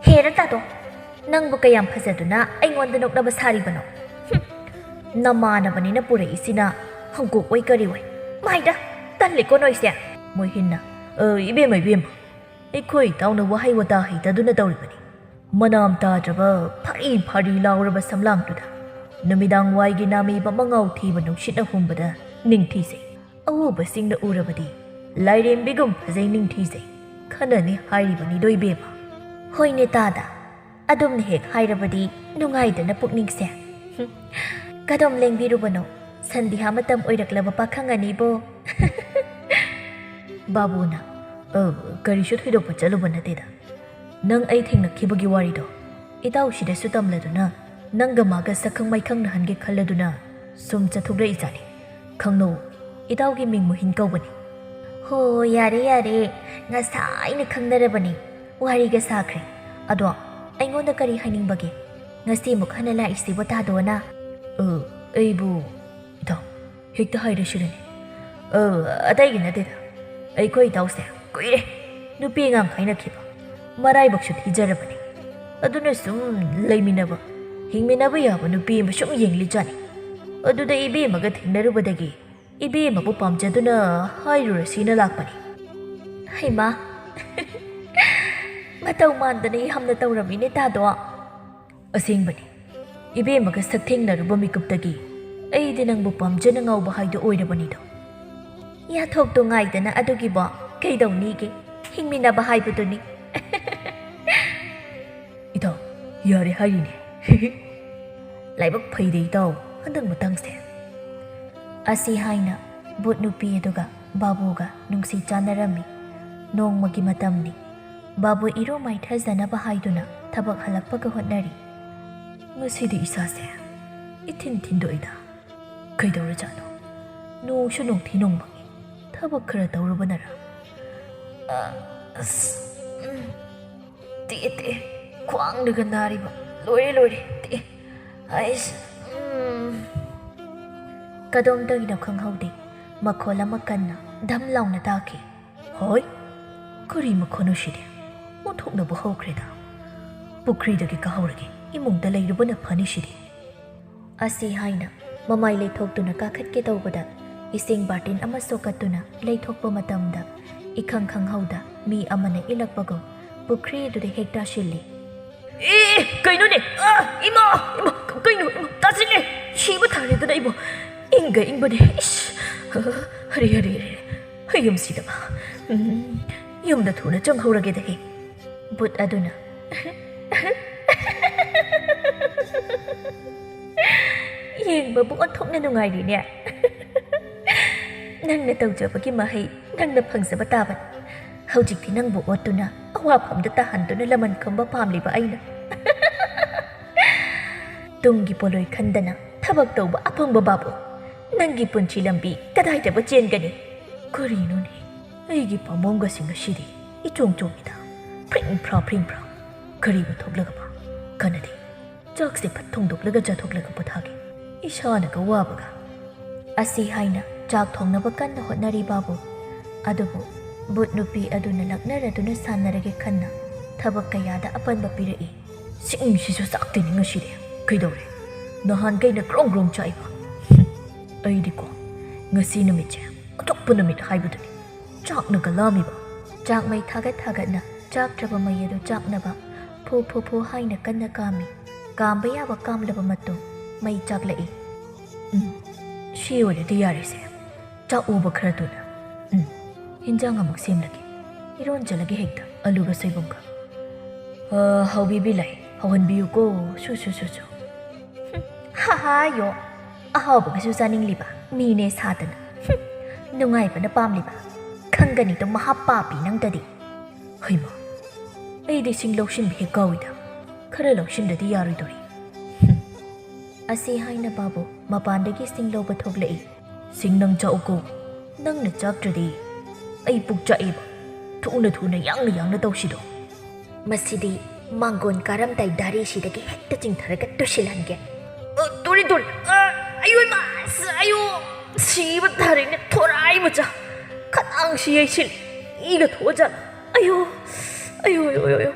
"ꯍꯦꯔꯥ ꯇꯥꯗꯣ, ꯅꯪꯕꯨ ꯀꯌꯥꯝ ꯐꯖꯗꯨꯅ ꯑꯩꯉꯣꯟꯗ ꯅꯣꯛꯅꯕ ꯁꯥꯔꯤꯕꯅꯣ? ꯍꯨꯝ, ꯅꯃꯥꯟꯅꯕꯅꯤꯅ ꯄꯨꯔꯛꯏꯁꯤꯅ ꯍꯪꯒꯣꯛ ꯑꯣꯏ ꯀꯔꯤ ꯑꯣꯏ꯫ ꯃꯥꯏꯗ, ꯇꯜꯂꯦꯀꯣ ꯅꯣꯏꯁꯦ꯫" ꯃꯣꯍꯤꯟꯅ, "ꯑ, ꯏꯕꯦꯝꯃ, ꯏꯕꯦꯝꯃ, ꯑꯩꯈꯣꯏ ꯏꯇꯥꯎꯅ ꯋꯥꯍꯩ ꯋꯥꯇꯥ ꯍꯩꯇꯗꯨꯅ ꯇꯧꯔꯤꯕꯅꯤ꯫ ꯃꯅꯥꯝ ꯇꯥꯗ꯭ꯔꯕ ꯐꯥꯔꯤ ꯐꯥꯔꯤ ꯂꯥꯎꯔꯕ ꯁꯝꯂꯥꯡꯗꯨꯗ ꯅꯨꯃꯤꯗꯥꯡ ꯋꯥꯏꯒꯤ ꯅꯥꯃꯤꯕ ꯃꯉꯥꯎ ꯊꯤꯕ ꯅꯨꯡꯁꯤꯠꯅ ꯍꯨꯝꯕꯗ ꯅꯤꯡꯊꯤꯖꯩ꯫ ꯑꯎꯕꯁꯤꯡꯅ ꯎꯔꯕꯗꯤ ꯂꯥꯏꯔꯦꯝꯕꯤꯒꯨꯝ ꯐꯖꯩ ꯅꯤꯡꯊꯤꯖꯩ ꯈꯟꯅꯅꯤ ꯍꯥꯏꯔꯤꯕꯅꯤꯗꯣ ꯏꯕꯦꯝꯃ꯫" "ꯍꯣꯏꯅꯦ ꯇꯥꯗ, ꯑꯗꯨꯝꯅ ꯍꯦꯛ ꯍꯥꯏꯔꯕꯗꯤ ꯅꯨꯡꯉꯥꯏꯗꯅ ꯄꯨꯛꯅꯤꯡꯁꯦ꯫ ꯍꯨꯝ, ꯀꯗꯣꯝ ꯂꯦꯡꯕꯤꯔꯨꯕꯅꯣ? ꯁꯟꯙꯤꯌꯥ ꯃꯇꯝ ꯑꯣꯏꯔꯛꯂꯕ ꯄꯥꯈꯪ ꯑꯅꯤꯕꯨ?" ꯕꯥꯕꯨꯅ, "ꯑ, ꯀꯔꯤꯁꯨ ꯊꯣꯏꯗꯣꯛꯄ ꯆꯠꯂꯨꯕ ꯅꯠꯇꯦꯗ꯫ ꯅꯪ ꯑꯩ ꯊꯦꯡꯅꯈꯤꯕꯒꯤ ꯋꯥꯔꯤꯗꯣ ꯏꯇꯥꯎꯁꯤꯗꯁꯨ ꯇꯝꯂꯗꯨꯅ ꯅꯪꯒ ꯃꯥꯒ ꯁꯛꯈꯪ ꯃꯥꯏꯈꯪꯅꯍꯟꯒꯦ ꯈꯜꯂꯗꯨꯅ ꯁꯨꯝ ꯆꯠꯊꯣꯛꯂꯛꯏꯖꯥꯠꯅꯤ꯫ ꯈꯪꯅꯧ, ꯏꯇꯥꯎꯒꯤ ꯃꯤꯡ ꯃꯣꯍꯤꯟ ꯀꯧꯕꯅꯤ꯫" "ꯍꯣ, ꯌꯥꯔꯦ, ꯌꯥꯔꯦ, ꯉꯁꯥꯏꯅ ꯈꯪꯅꯔꯕꯅꯤ꯫ ꯋꯥꯔꯤꯒ ꯁꯥꯈ꯭ꯔꯦ꯫ ꯑꯗꯣ ꯑꯩꯉꯣꯟꯗ ꯀꯔꯤ ꯍꯥꯏꯅꯤꯡꯕꯒꯦ? ꯉꯁꯤꯃꯨꯛ ꯍꯟꯅ ꯂꯥꯛꯏꯁꯤꯕꯣ ꯇꯥꯗꯣꯅ?" "ꯑ, ꯑꯩꯕꯨ, ꯏꯇꯥꯎ, ꯍꯦꯛꯇ ꯍꯥꯏꯔꯁꯤꯔꯅꯦ? ꯑ, ꯑꯇꯩꯒꯤ ꯅꯠꯇꯦꯗ꯫ ꯑꯩꯈꯣꯏ ꯏꯇꯥꯎꯁꯦ ꯀꯨꯏꯔꯦ ꯅꯨꯄꯤ ꯑꯉꯥꯡ ꯈꯥꯏꯅꯈꯤꯕ꯫ ꯃꯔꯥꯏꯕꯛꯁꯨ ꯊꯤꯖꯔꯕꯅꯤ꯫ ꯑꯗꯨꯅ ꯁꯨꯝ ꯂꯩꯃꯤꯟꯅꯕ, ꯍꯤꯡꯃꯤꯟꯅꯕ ꯌꯥꯕ ꯅꯨꯄꯤ ꯑꯃ ꯁꯨꯝ ꯌꯦꯡꯂꯤꯖꯥꯠꯅꯤ꯫ ꯑꯗꯨꯗ ꯏꯕꯦꯝꯃꯒ ꯊꯦꯡꯅꯔꯨꯕꯗꯒꯤ ꯏꯕꯦꯝꯃꯕꯨ ꯄꯥꯝꯖꯗꯨꯅ ꯍꯥꯏꯔꯨꯔꯁꯤꯅ ꯂꯥꯛꯄꯅꯤ꯫" "ꯍꯩꯃꯥ, ꯃꯇꯧ ꯃꯥꯟꯗꯅ ꯌꯥꯝꯅ ꯇꯧꯔꯝꯃꯤꯅꯦ ꯇꯥꯗꯣ꯫" "ꯑꯁꯦꯡꯕꯅꯤ, ꯏꯕꯦꯝꯃꯒ ꯁꯛ ꯊꯦꯡꯅꯔꯨꯕ ꯃꯤꯀꯨꯞꯇꯒꯤ ꯑꯩꯗꯤ ꯅꯪꯕꯨ ꯄꯥꯝꯖꯅ ꯉꯥꯎꯕ ꯍꯥꯏꯗꯨ ꯑꯣꯏꯔꯕꯅꯤꯗꯣ꯫" ꯌꯥꯊꯣꯛꯇꯣ ꯉꯥꯏꯗꯅ ꯑꯗꯨꯒꯤꯕꯣ ꯀꯩꯗꯧꯅꯤꯒꯦ? ꯍꯤꯡꯃꯤꯟꯅꯕ ꯍꯥꯏꯕꯗꯨꯅꯤ꯫ ꯏꯇꯥꯎ, ꯌꯥꯔꯦ ꯍꯥꯏꯔꯤꯅꯦ꯫ ꯂꯥꯏꯕꯛ ꯐꯩꯗꯦ ꯏꯇꯥꯎ, ꯍꯟꯗꯛ ꯃꯇꯥꯡꯁꯦ꯫ ꯑꯁꯤ ꯍꯥꯏꯅ ꯕꯨꯠ ꯅꯨꯄꯤ ꯑꯗꯨꯒ ꯕꯥꯕꯨꯒ ꯅꯨꯡꯁꯤ ꯆꯥꯟꯅꯔꯝꯃꯤ꯫ ꯅꯣꯡꯃꯒꯤ ꯃꯇꯝꯅꯤ꯫ ꯕꯥꯕꯨ ꯏꯔꯨ ꯃꯥꯏꯊꯖꯅꯕ ꯍꯥꯏꯗꯨꯅ ꯊꯕꯛ ꯍꯜꯂꯛꯄꯒ ꯍꯣꯠꯅꯔꯤ꯫ ꯉꯁꯤꯗꯤ ꯏꯁꯥꯁꯦ ꯏꯊꯤꯟ ꯊꯤꯟꯗꯣꯛꯏꯗ꯫ ꯀꯩꯗꯧꯔꯖꯥꯠꯅꯣ? ꯅꯣꯡꯁꯨ ꯅꯣꯡꯊꯤ ꯅꯣꯡꯃꯪꯉꯤ꯫ ꯊꯕꯛ ꯈꯔ ꯇꯧꯔꯨꯕꯅꯔ? ꯑ, ꯑꯁ, ꯎꯝ꯫ ꯇꯦ, ꯇꯦ, ꯈ꯭ꯋꯥꯡꯅꯒ ꯅꯥꯔꯤꯕ꯫ ꯂꯣꯏꯔꯦ, ꯂꯣꯏꯔꯦ꯫ ꯇꯦ, ꯑꯩꯁ, ꯎꯝ꯫ ꯀꯗꯣꯝꯗꯒꯤꯅꯣ ꯈꯪꯍꯧꯗꯦ, ꯃꯈꯣꯜ ꯑꯃ ꯀꯟꯅ ꯙꯝ ꯂꯥꯎꯅ ꯇꯥꯈꯤ꯫ ꯍꯣꯏ, ꯀꯔꯤ ꯃꯈꯣꯟꯅꯣ ꯁꯤꯗꯤ? ꯑꯣꯟꯊꯣꯛꯅꯕ ꯍꯧꯈ꯭ꯔꯦꯗ꯫ ꯄꯨꯈ꯭ꯔꯤꯗꯒꯤ ꯀꯥꯍꯧꯔꯒꯦ, ꯏꯃꯨꯡꯗ ꯂꯩꯔꯨꯕꯅ ꯐꯅꯤ ꯁꯤꯗꯤ꯫ ꯑꯁꯤ ꯍꯥꯏꯅ ꯃꯃꯥꯏ ꯂꯩꯊꯣꯛꯇꯨꯅ ꯀꯥꯈꯠꯀꯦ ꯇꯧꯕꯗ, ꯏꯁꯤꯡ ꯕꯥꯔꯇꯤꯟ ꯑꯃ ꯁꯣꯛꯀꯠꯇꯨꯅ ꯂꯩꯊꯣꯛꯄ ꯃꯇꯝꯗ, ꯏꯈꯪ ꯈꯪꯍꯧꯗ ꯃꯤ ꯑꯃꯅ ꯏꯜꯂꯛꯄꯒꯨꯝ ꯄꯨꯈ꯭ꯔꯤ ꯑꯗꯨꯗ ꯍꯦꯛ ꯇꯥꯁꯤꯜꯂꯤ꯫ ꯑꯦ, ꯀꯩꯅꯣꯅꯦ? ꯑ, ꯏꯃꯥ! ꯏꯃꯥ! ꯀꯩꯅꯣ? ꯏꯃꯥ! ꯇꯥꯁꯤꯜꯂꯦ! ꯁꯤꯕ ꯇꯥꯔꯦꯗꯅ ꯑꯩꯕꯨ! ꯏꯪꯒ ꯏꯪꯕꯅꯦ꯫ ꯏꯁ! ꯍꯔꯦ, ꯍꯔꯦ, ꯍꯔꯦ꯫ ꯍꯩ ꯌꯨꯝꯁꯤꯗꯕ꯫ ꯎꯝ, ꯌꯨꯝꯗ ꯊꯨꯅ ꯆꯪꯍꯧꯔꯒꯦꯗ ꯍꯦ꯫ ꯕꯨꯠ ꯑꯗꯨꯅ, "ꯌꯦꯡꯕꯕꯨ ꯑꯣꯟꯊꯣꯛꯅ ꯅꯨꯡꯉꯥꯏꯔꯤꯅꯦ꯫ ꯅꯪꯅ ꯇꯧꯖꯕꯒꯤ ꯃꯍꯩ ꯅꯪꯅ ꯐꯪꯖꯕ ꯇꯥꯕꯅꯤ꯫ ꯍꯧꯖꯤꯛꯇꯤ ꯅꯪꯕꯨ ꯑꯣꯠꯇꯨꯅ ꯑꯋꯥꯐꯝꯗ ꯇꯥꯍꯟꯗꯨꯅ ꯂꯃꯟ ꯈꯨꯝꯕ ꯄꯥꯝꯂꯤꯕ ꯑꯩꯅ꯫ ꯇꯨꯡꯒꯤ ꯄꯣꯠꯂꯣꯏ ꯈꯟꯗꯅ ꯊꯕꯛ ꯇꯧꯕ ꯑꯄꯪꯕ ꯕꯥꯕꯨ, ꯅꯪꯒꯤ ꯄꯨꯟꯁꯤ ꯂꯝꯕꯤ ꯀꯗꯥꯏꯗꯕꯨ ꯆꯦꯟꯒꯅꯤ?" ꯀꯔꯤꯅꯣꯅꯦ? ꯑꯩꯒꯤ ꯄꯥꯝꯕꯣꯝꯒꯁꯤꯡ ꯑꯁꯤꯗꯤ ꯏꯆꯣꯡ ꯆꯣꯡꯏꯗ꯫ ꯐ꯭ꯔꯤꯡ ꯐ꯭ꯔꯥ, ꯐ꯭ꯔꯤꯡ ꯐ꯭ꯔꯥ꯫ ꯀꯔꯤꯕꯨ ꯊꯣꯛꯂꯒꯕ? ꯀꯥꯟꯅꯗꯦ꯫ ꯆꯥꯛꯁꯦ ꯐꯠ ꯊꯣꯡꯗꯣꯛꯂꯒ ꯆꯥꯊꯣꯛꯂꯒ ꯄꯣꯊꯥꯒꯦ꯫ ꯏꯁꯥꯅꯒ ꯋꯥꯕꯒ꯫ ꯑꯁꯤ ꯍꯥꯏꯅ ꯆꯥꯛ ꯊꯣꯡꯅꯕ ꯀꯟꯅ ꯍꯣꯠꯅꯔꯤ ꯕꯥꯕꯨ꯫ ꯑꯗꯨꯕꯨ ꯕꯨꯠ ꯅꯨꯄꯤ ꯑꯗꯨꯅ ꯂꯛꯅꯔꯗꯨꯅ ꯁꯥꯟꯅꯔꯒꯦ ꯈꯟꯅ ꯊꯕꯛ ꯀꯌꯥꯗ ꯑꯄꯟꯕ ꯄꯤꯔꯛꯏ꯫ ꯁꯤꯡꯁꯤꯁꯨ ꯆꯥꯛꯇꯦꯅꯦ ꯉꯁꯤꯗꯤ꯫ ꯀꯩꯗꯧꯔꯦ? ꯅꯍꯥꯟꯈꯩꯅ ꯒ꯭ꯔꯣꯡ ꯒ꯭ꯔꯣꯡ ꯆꯥꯛꯏꯕ꯫ ꯍꯨꯝ, ꯑꯩꯗꯤꯀꯣ, ꯉꯁꯤ ꯅꯨꯃꯤꯠꯁꯦ ꯑꯇꯣꯞꯄ ꯅꯨꯃꯤꯠ ꯍꯥꯏꯕꯗꯨꯅꯤ꯫ ꯆꯥꯛꯅꯒ ꯂꯥꯝꯃꯤꯕ꯫ ꯆꯥꯛ ꯃꯩ ꯊꯥꯒꯠ ꯊꯥꯒꯠꯅ ꯆꯥꯛꯇ꯭ꯔꯕ ꯃꯩ ꯑꯗꯨ ꯆꯥꯛꯅꯕ ꯐꯨ ꯐꯨ ꯐꯨ ꯍꯥꯏꯅ ꯀꯟꯅ ꯀꯥꯝꯃꯤ꯫ ꯀꯥꯝꯕ ꯌꯥꯕ ꯀꯥꯝꯂꯕ ꯃꯇꯨꯡ ꯃꯩ ꯆꯥꯛꯂꯛꯏ꯫ ꯎꯝ, ꯁꯤ ꯑꯣꯏꯔꯗꯤ ꯌꯥꯔꯦꯁꯦ꯫ ꯆꯥꯛ ꯎꯕ ꯈꯔ ꯊꯨꯅ꯫ ꯎꯝ, ꯍꯤꯟꯖꯥꯡ ꯑꯃꯨꯛ ꯁꯦꯝꯂꯒꯦ꯫ ꯏꯔꯣꯟꯖꯜꯂꯒꯦ ꯍꯦꯛꯇ ꯑꯂꯨꯒ ꯁꯣꯏꯕꯨꯝꯒ꯫ ꯑ, ꯍꯥꯎꯕꯤꯕꯤ ꯂꯩ, ꯍꯧꯍꯟꯕꯤꯌꯨꯀꯣ꯫ ꯁꯨ, ꯁꯨ, ꯁꯨ, ꯁꯨ꯫ ꯍꯝ, ꯍꯥ, ꯍꯥ, ꯌꯣ꯫ ꯑꯍꯥꯎꯕꯒꯁꯨ ꯆꯥꯅꯤꯡꯂꯤꯕ ꯃꯤꯅꯦ ꯁꯥꯗꯅ꯫ ꯍꯝ, ꯅꯨꯡꯉꯥꯏꯕꯅ ꯄꯥꯝꯂꯤꯕ꯫ ꯈꯪꯒꯅꯤꯗꯣ ꯃꯍꯥ ꯄꯥꯄꯤ ꯅꯪꯗꯗꯤ꯫ ꯍꯩꯃꯥ, ꯑꯩꯗꯤ ꯁꯤꯡ ꯂꯧꯁꯤꯟꯕ ꯍꯦꯛ ꯀꯥꯎꯏꯗ꯫ ꯈꯔ ꯂꯧꯁꯤꯟꯗ꯭ꯔꯗꯤ ꯌꯥꯔꯣꯏꯗꯧꯔꯤ꯫ ꯍꯝ꯫ ꯑꯁꯤ ꯍꯥꯏꯅ ꯕꯥꯕꯨ ꯃꯄꯥꯟꯗꯒꯤ ꯁꯤꯡ ꯂꯧꯕ ꯊꯣꯛꯂꯛꯏ꯫ "ꯁꯤꯡ ꯅꯪ ꯆꯥꯛꯎꯀꯣ꯫ ꯅꯪꯅ ꯆꯥꯛꯇ꯭ꯔꯗꯤ ꯑꯩ ꯄꯨꯛ ꯆꯥꯛꯑꯦꯕ꯫ ꯊꯨꯅ ꯊꯨꯅ ꯌꯥꯡꯅ ꯌꯥꯡꯅ ꯇꯧꯁꯤꯗꯣ꯫ ꯃꯁꯤꯗꯤ ꯃꯥꯡꯒꯣꯟ ꯀꯥꯔꯝꯗꯥꯏ ꯗꯥꯔꯤꯁꯤꯗꯒꯤ ꯍꯦꯛꯇ ꯆꯤꯡꯊꯔꯒ ꯇꯨꯁꯤꯜꯍꯟꯒꯦ꯫ ꯑ, ꯇꯨꯔꯤ, ꯇꯨꯔꯤ꯫ ꯑ, ꯑꯌꯣ ꯏꯃꯥ! ꯑꯁ, ꯑꯌꯣ! ꯁꯤꯕ ꯇꯥꯔꯦꯅꯦ, ꯊꯣꯔꯥꯏ ꯃꯆꯥ꯫ ꯈꯗꯥꯡꯁꯤ ꯌꯩꯁꯤꯜ ꯏꯒ ꯊꯣꯛꯑꯖꯥꯠꯂ꯫ ꯑꯌꯣ! ꯑꯌꯣ, ꯑꯌꯣ, ꯑꯌꯣ, ꯑꯌꯣ!"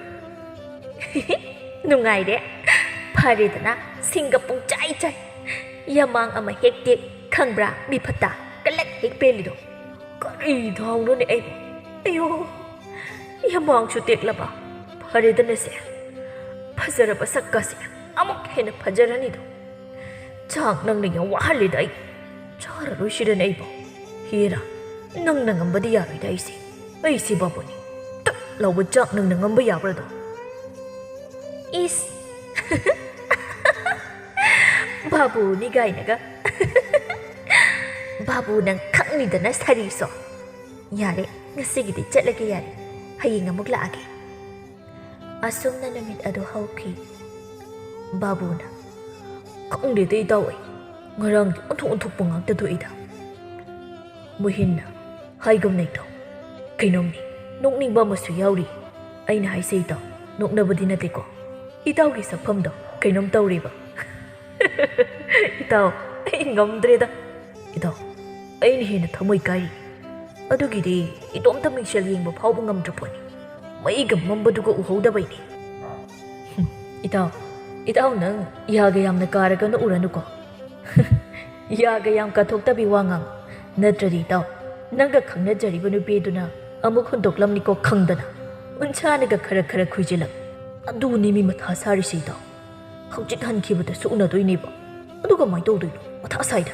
ꯅꯨꯡꯉꯥꯏꯔꯦ꯫ ꯐꯔꯦꯗꯅ, ꯁꯤꯡꯒ ꯄꯨꯡꯆꯥꯏ ꯆꯥꯏ꯫ ꯌꯥꯃꯥꯡ ꯑꯃ ꯍꯦꯛ ꯇꯦꯛ, ꯈꯪꯕ꯭ꯔꯥ? ꯃꯤ ꯐꯠꯇ ꯀꯂꯛ ꯍꯦꯛ ꯄꯦꯜꯂꯤꯗꯣ꯫ ꯀꯔꯤ ꯗꯥꯎꯅꯣꯅꯦ ꯑꯩꯕꯨ? ꯑꯌꯣ! ꯌꯥꯃꯥꯡꯁꯨ ꯇꯦꯛꯂꯕ? ꯐꯔꯦꯗꯅꯁꯦ꯫ ꯐꯖꯔꯕ ꯁꯛꯀꯁꯦ ꯑꯃꯨꯛ ꯍꯦꯟꯅ ꯐꯖꯔꯅꯤꯗꯣ꯫ ꯆꯥꯛ ꯅꯪꯅ ꯌꯥꯝ ꯋꯥꯍꯜꯂꯦꯗ ꯑꯩ꯫ ꯆꯥꯔꯔꯣꯏ ꯁꯤꯔꯅꯦ ꯑꯩꯕꯣ꯫ ꯍꯦꯔꯥ, ꯅꯪꯅ ꯉꯝꯕꯗꯤ ꯌꯥꯔꯣꯏꯗ ꯑꯩꯁꯦ꯫ ꯑꯩꯁꯦ ꯕꯥꯕꯨꯅꯤ꯫ ꯇꯛ ꯂꯥꯎꯕ ꯆꯥꯛ ꯅꯪꯅ ꯉꯝꯕ ꯌꯥꯕ꯭ꯔꯥꯗꯣ? ꯏꯁ! ꯕꯥꯕꯨꯅꯤ ꯀꯥꯏꯅꯒ꯫ ꯕꯥꯕꯨ ꯅꯪ ꯈꯪꯅꯤꯗꯅ ꯁꯥꯔꯤꯁꯣ꯫ ꯌꯥꯔꯦ, ꯉꯁꯤꯒꯤꯗꯤ ꯆꯠꯂꯒꯦ ꯌꯥꯔꯦ꯫ ꯍꯌꯦꯡ ꯑꯃꯨꯛ ꯂꯥꯛꯑꯒꯦ꯫ ꯑꯁꯨꯝꯅ ꯅꯨꯃꯤꯠ ꯑꯗꯨ ꯍꯧꯈꯤ꯫ ꯕꯥꯕꯨꯅ, "ꯈꯪꯗꯦꯗ ꯏꯇꯥꯎ, ꯑꯩ ꯉꯔꯥꯡꯗꯤ ꯑꯣꯟꯊꯣꯛ ꯑꯣꯟꯊꯣꯛꯄ ꯉꯥꯛꯇ ꯊꯣꯛꯏꯗ꯫" ꯃꯨꯍꯤꯟꯅ, "ꯍꯥꯏꯒꯨꯝꯅ ꯏꯇꯥꯎ, ꯀꯩꯅꯣꯝꯅꯤ, ꯅꯣꯛꯅꯤꯡꯕ ꯑꯃꯁꯨ ꯌꯥꯎꯔꯤ꯫ ꯑꯩꯅ ꯍꯥꯏꯁꯦ ꯏꯇꯥꯎ, ꯅꯣꯛꯅꯕꯗꯤ ꯅꯠꯇꯦꯀꯣ꯫ ꯏꯇꯥꯎꯒꯤ ꯁꯛꯐꯝꯗꯣ ꯀꯩꯅꯣꯝ ꯇꯧꯔꯦꯕ꯫" "ꯏꯇꯥꯎ, ꯑꯩ ꯉꯝꯗ꯭ꯔꯦꯗ꯫ ꯏꯇꯥꯎ, ꯑꯩꯅ ꯍꯦꯟꯅ ꯊꯃꯣꯏ ꯀꯥꯏꯔꯤ꯫ ꯑꯗꯨꯒꯤꯗꯤ ꯏꯇꯣꯝꯇ ꯃꯤꯡꯁꯦꯜ ꯌꯦꯡꯕ ꯐꯥꯎꯕ ꯉꯝꯗ꯭ꯔ ꯄꯣꯠꯅꯤ꯫ ꯃꯩꯒ ꯃꯝꯕꯗꯨꯒ ꯎꯍꯧꯗꯕꯩꯅꯤ꯫" "ꯍꯨꯝ, ꯏꯇꯥꯎ, ꯏꯇꯥꯎ ꯅꯪ ꯌꯥꯒ ꯌꯥꯝꯅ ꯀꯥꯔꯒ ꯅꯣꯛꯎꯔꯅꯨꯀꯣ꯫" "ꯌꯥꯒ ꯌꯥꯝ ꯀꯥꯊꯣꯛꯇꯕꯤ ꯋꯥ ꯉꯥꯡ꯫ ꯅꯠꯇ꯭ꯔꯗꯤ ꯏꯇꯥꯎ, ꯅꯪꯒ ꯈꯪꯅꯖꯔꯤꯕ ꯅꯨꯄꯤꯗꯨꯅ ꯑꯃꯨꯛ ꯍꯨꯟꯗꯣꯛꯂꯝꯅꯤꯀꯣ ꯈꯪꯗꯅ꯫ ꯎꯟꯁꯥꯅꯒ ꯈꯔ ꯈꯔ ꯈꯨꯏꯖꯤꯜꯂꯛ꯫ ꯑꯗꯨꯅꯤ ꯃꯤ ꯃꯊꯥ ꯁꯥꯔꯤꯁꯤ ꯏꯇꯥꯎ꯫ ꯍꯧꯖꯤꯛ ꯍꯟꯈꯤꯕꯗꯁꯨ ꯎꯅꯗꯣꯏꯅꯦꯕ꯫ ꯑꯗꯨ ꯀꯃꯥꯏꯅ ꯇꯧꯗꯣꯏꯅꯣ? ꯃꯊꯥ ꯁꯥꯏꯗ꯫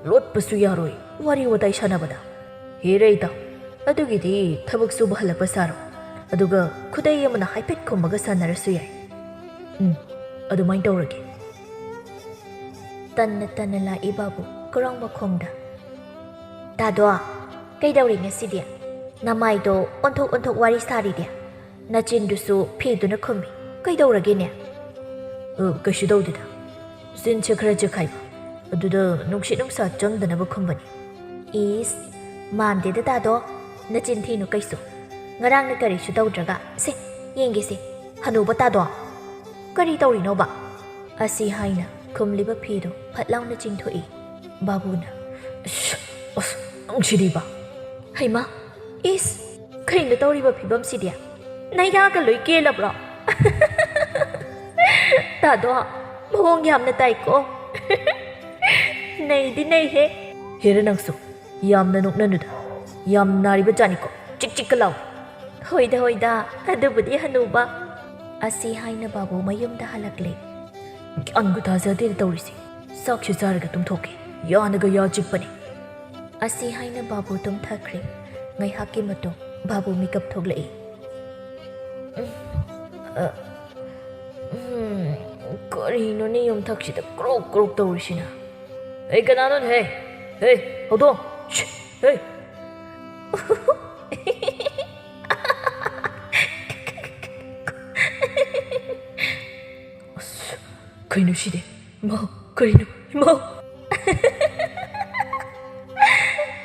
ꯂꯣꯠꯄꯁꯨ ꯌꯥꯔꯣꯏ ꯋꯥꯔꯤ ꯋꯥꯇꯥꯏ ꯁꯥꯟꯅꯕꯗ꯫ ꯍꯦꯔꯦ ꯏꯇꯥꯎ, ꯑꯗꯨꯒꯤꯗꯤ ꯊꯕꯛ ꯁꯨꯕ ꯍꯜꯂꯛꯄ ꯁꯥꯔꯣ, ꯑꯗꯨꯒ ꯈꯨꯗꯩ ꯑꯃꯅ ꯍꯥꯏꯐꯦꯠ ꯈꯨꯝꯃꯒ ꯁꯥꯟꯅꯔꯁꯨ ꯌꯥꯏ꯫ ꯎꯝ, ꯑꯗꯨꯃꯥꯏꯅ ꯇꯧꯔꯒꯦ꯫ ꯇꯟꯅ ꯇꯟꯅ ꯂꯥꯛꯏ ꯕꯥꯕꯨ ꯀꯣꯔꯥꯎ ꯃꯈꯣꯡꯗ꯫ "ꯇꯥꯗꯣ, ꯀꯩꯗꯧꯔꯤ ꯉꯁꯤꯗꯤ? ꯅꯃꯥꯏꯗꯣ ꯑꯣꯟꯊꯣꯛ ꯑꯣꯟꯊꯣꯛ ꯋꯥꯔꯤ ꯁꯥꯔꯤꯗꯤ? ꯅꯆꯤꯟꯗꯨꯁꯨ ꯐꯤꯗꯨꯅ ꯈꯨꯝꯃꯤ꯫ ꯀꯩꯗꯧꯔꯒꯦꯅꯦ?" "ꯑ, ꯀꯩꯁꯨ ꯇꯧꯗꯦꯗ꯫ ꯆꯤꯟꯁꯦ ꯈꯔ ꯆꯦꯈꯥꯏꯕ꯫ ꯑꯗꯨꯗ ꯅꯨꯡꯁꯤꯠ ꯅꯨꯡꯁꯥ ꯆꯪꯗꯅꯕ ꯈꯨꯝꯕꯅꯤ꯫" "ꯏꯁ, ꯃꯥꯟꯗꯦꯗ ꯇꯥꯗꯣ꯫ ꯅꯆꯤꯟ ꯊꯤꯅꯨ ꯀꯩꯁꯨ꯫ ꯉꯔꯥꯡꯅ ꯀꯔꯤꯁꯨ ꯇꯧꯗ꯭ꯔꯒ꯫ ꯁꯦ, ꯌꯦꯡꯒꯦꯁꯦ꯫ ꯍꯅꯨꯕ ꯇꯥꯗꯣ꯫ ꯀꯔꯤ ꯇꯧꯔꯤꯅꯣꯕ?" ꯑꯁꯤ ꯍꯥꯏꯅ ꯈꯨꯝꯂꯤꯕ ꯐꯤꯗꯨ ꯐꯠ ꯂꯥꯎꯅ ꯆꯤꯡꯊꯣꯛꯏ꯫ ꯕꯥꯕꯨꯅ, "ꯑꯁ, ꯑꯁ, ꯅꯪꯁꯤꯗꯤꯕ!" "ꯍꯩꯃꯥ, ꯏꯁ, ꯀꯩꯅꯣ ꯇꯧꯔꯤꯕ ꯐꯤꯕꯝꯁꯤꯗꯤ? ꯅꯌꯥꯒ ꯂꯣꯏ ꯀꯦꯜꯂꯕ꯭ꯔꯣ?" "ꯇꯥꯗꯣ, ꯃꯑꯣꯡ ꯌꯥꯝꯅ ꯇꯥꯏꯀꯣ꯫ ꯅꯩꯗꯤ ꯅꯩꯍꯦ꯫" "ꯍꯦꯔꯦ ꯅꯪꯁꯨ, ꯌꯥꯝꯅ ꯅꯣꯛꯅꯅꯨꯗ꯫ ꯌꯥꯝ ꯅꯥꯔꯤꯕ ꯖꯥꯠꯅꯤꯀꯣ, ꯆꯤꯛ ꯆꯤꯛꯀ ꯂꯥꯎ꯫" "ꯍꯣꯏꯗ, ꯍꯣꯏꯗ, ꯑꯗꯨꯕꯨꯗꯤ ꯍꯅꯨꯕ꯫" ꯑꯁꯤ ꯍꯥꯏꯅ ꯕꯥꯕꯨ ꯃꯌꯨꯝꯗ ꯍꯜꯂꯛꯂꯦ꯫ "ꯒ꯭ꯌꯥꯟꯒ ꯇꯥꯖꯗꯦꯗ ꯇꯧꯔꯤꯁꯦ꯫ ꯆꯥꯛꯁꯨ ꯆꯥꯔꯒ ꯇꯨꯝꯊꯣꯛꯀꯦ꯫ ꯌꯥꯅꯒ ꯌꯥ ꯆꯤꯛꯄꯅꯦ꯫" ꯑꯁꯤ ꯍꯥꯏꯅ ꯕꯥꯕꯨ ꯇꯨꯝꯊꯈ꯭ꯔꯦ꯫ ꯉꯥꯏꯍꯥꯛꯀꯤ ꯃꯇꯨꯡ ꯕꯥꯕꯨ ꯃꯤꯀꯞ ꯊꯣꯛꯂꯛꯏ꯫ ꯎꯝ, ꯑ, ꯎꯝ, ꯀꯔꯤꯅꯣꯅꯦ ꯌꯨꯝꯊꯛꯁꯤꯗ ꯀ꯭ꯔꯣꯛ ꯀ꯭ꯔꯣꯛ ꯇꯧꯔꯤꯁꯤꯅ? "ꯑꯩ ꯀꯅꯥꯅꯣꯅꯦ? ꯍꯦ, ꯍꯦ, ꯍꯧꯗꯣꯡ! ꯁꯤ, ꯍꯦ!" ꯑꯁ, ꯀꯩꯅꯣ ꯁꯤꯗꯤ? ꯏꯃꯥ, ꯀꯔꯤꯅꯣ? ꯏꯃꯥ!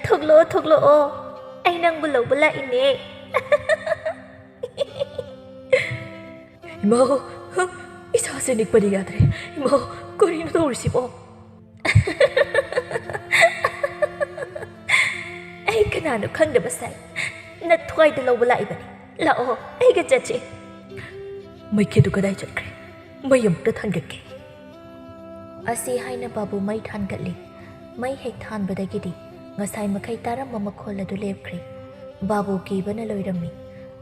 "ꯊꯣꯛꯂꯛꯑꯣ, ꯊꯣꯛꯂꯛꯑꯣ꯫ ꯑꯩ ꯅꯪꯕꯨ ꯂꯧꯕ ꯂꯥꯛꯏꯅꯦ꯫" ꯏꯃꯥ, ꯏꯁꯥꯁꯦ ꯅꯤꯛꯄꯗꯤ ꯌꯥꯗ꯭ꯔꯦ꯫ ꯏꯃꯥ, ꯀꯔꯤꯅꯣ ꯇꯧꯔꯤꯁꯤꯕꯣ? "ꯑꯩ ꯀꯅꯥꯅꯣ ꯈꯪꯗꯕ ꯁꯥꯏ꯫ ꯅꯊ꯭ꯋꯥꯏꯗ ꯂꯧꯕ ꯂꯥꯛꯏꯕꯅꯤ꯫ ꯂꯥꯛꯑꯣ, ꯑꯩꯒ ꯆꯠꯁꯤ꯫" "ꯃꯩꯈꯦꯠꯇꯨ ꯀꯗꯥꯏ ꯆꯠꯈ꯭ꯔꯦ? ꯃꯩ ꯑꯃꯨꯛꯇ ꯊꯥꯟꯒꯠꯀꯦ꯫" ꯑꯁꯤ ꯍꯥꯏꯅ ꯕꯥꯕꯨ ꯃꯩ ꯊꯥꯟꯒꯠꯂꯤ꯫ ꯃꯩ ꯍꯦꯛ ꯊꯥꯟꯕꯗꯒꯤꯗꯤ ꯉꯁꯥꯏ ꯃꯈꯩ ꯇꯥꯔꯝꯕ ꯃꯈꯣꯜ ꯑꯗꯨ ꯂꯦꯞꯈ꯭ꯔꯦ꯫ ꯕꯥꯕꯨ ꯀꯤꯕꯅ ꯂꯣꯏꯔꯝꯃꯤ꯫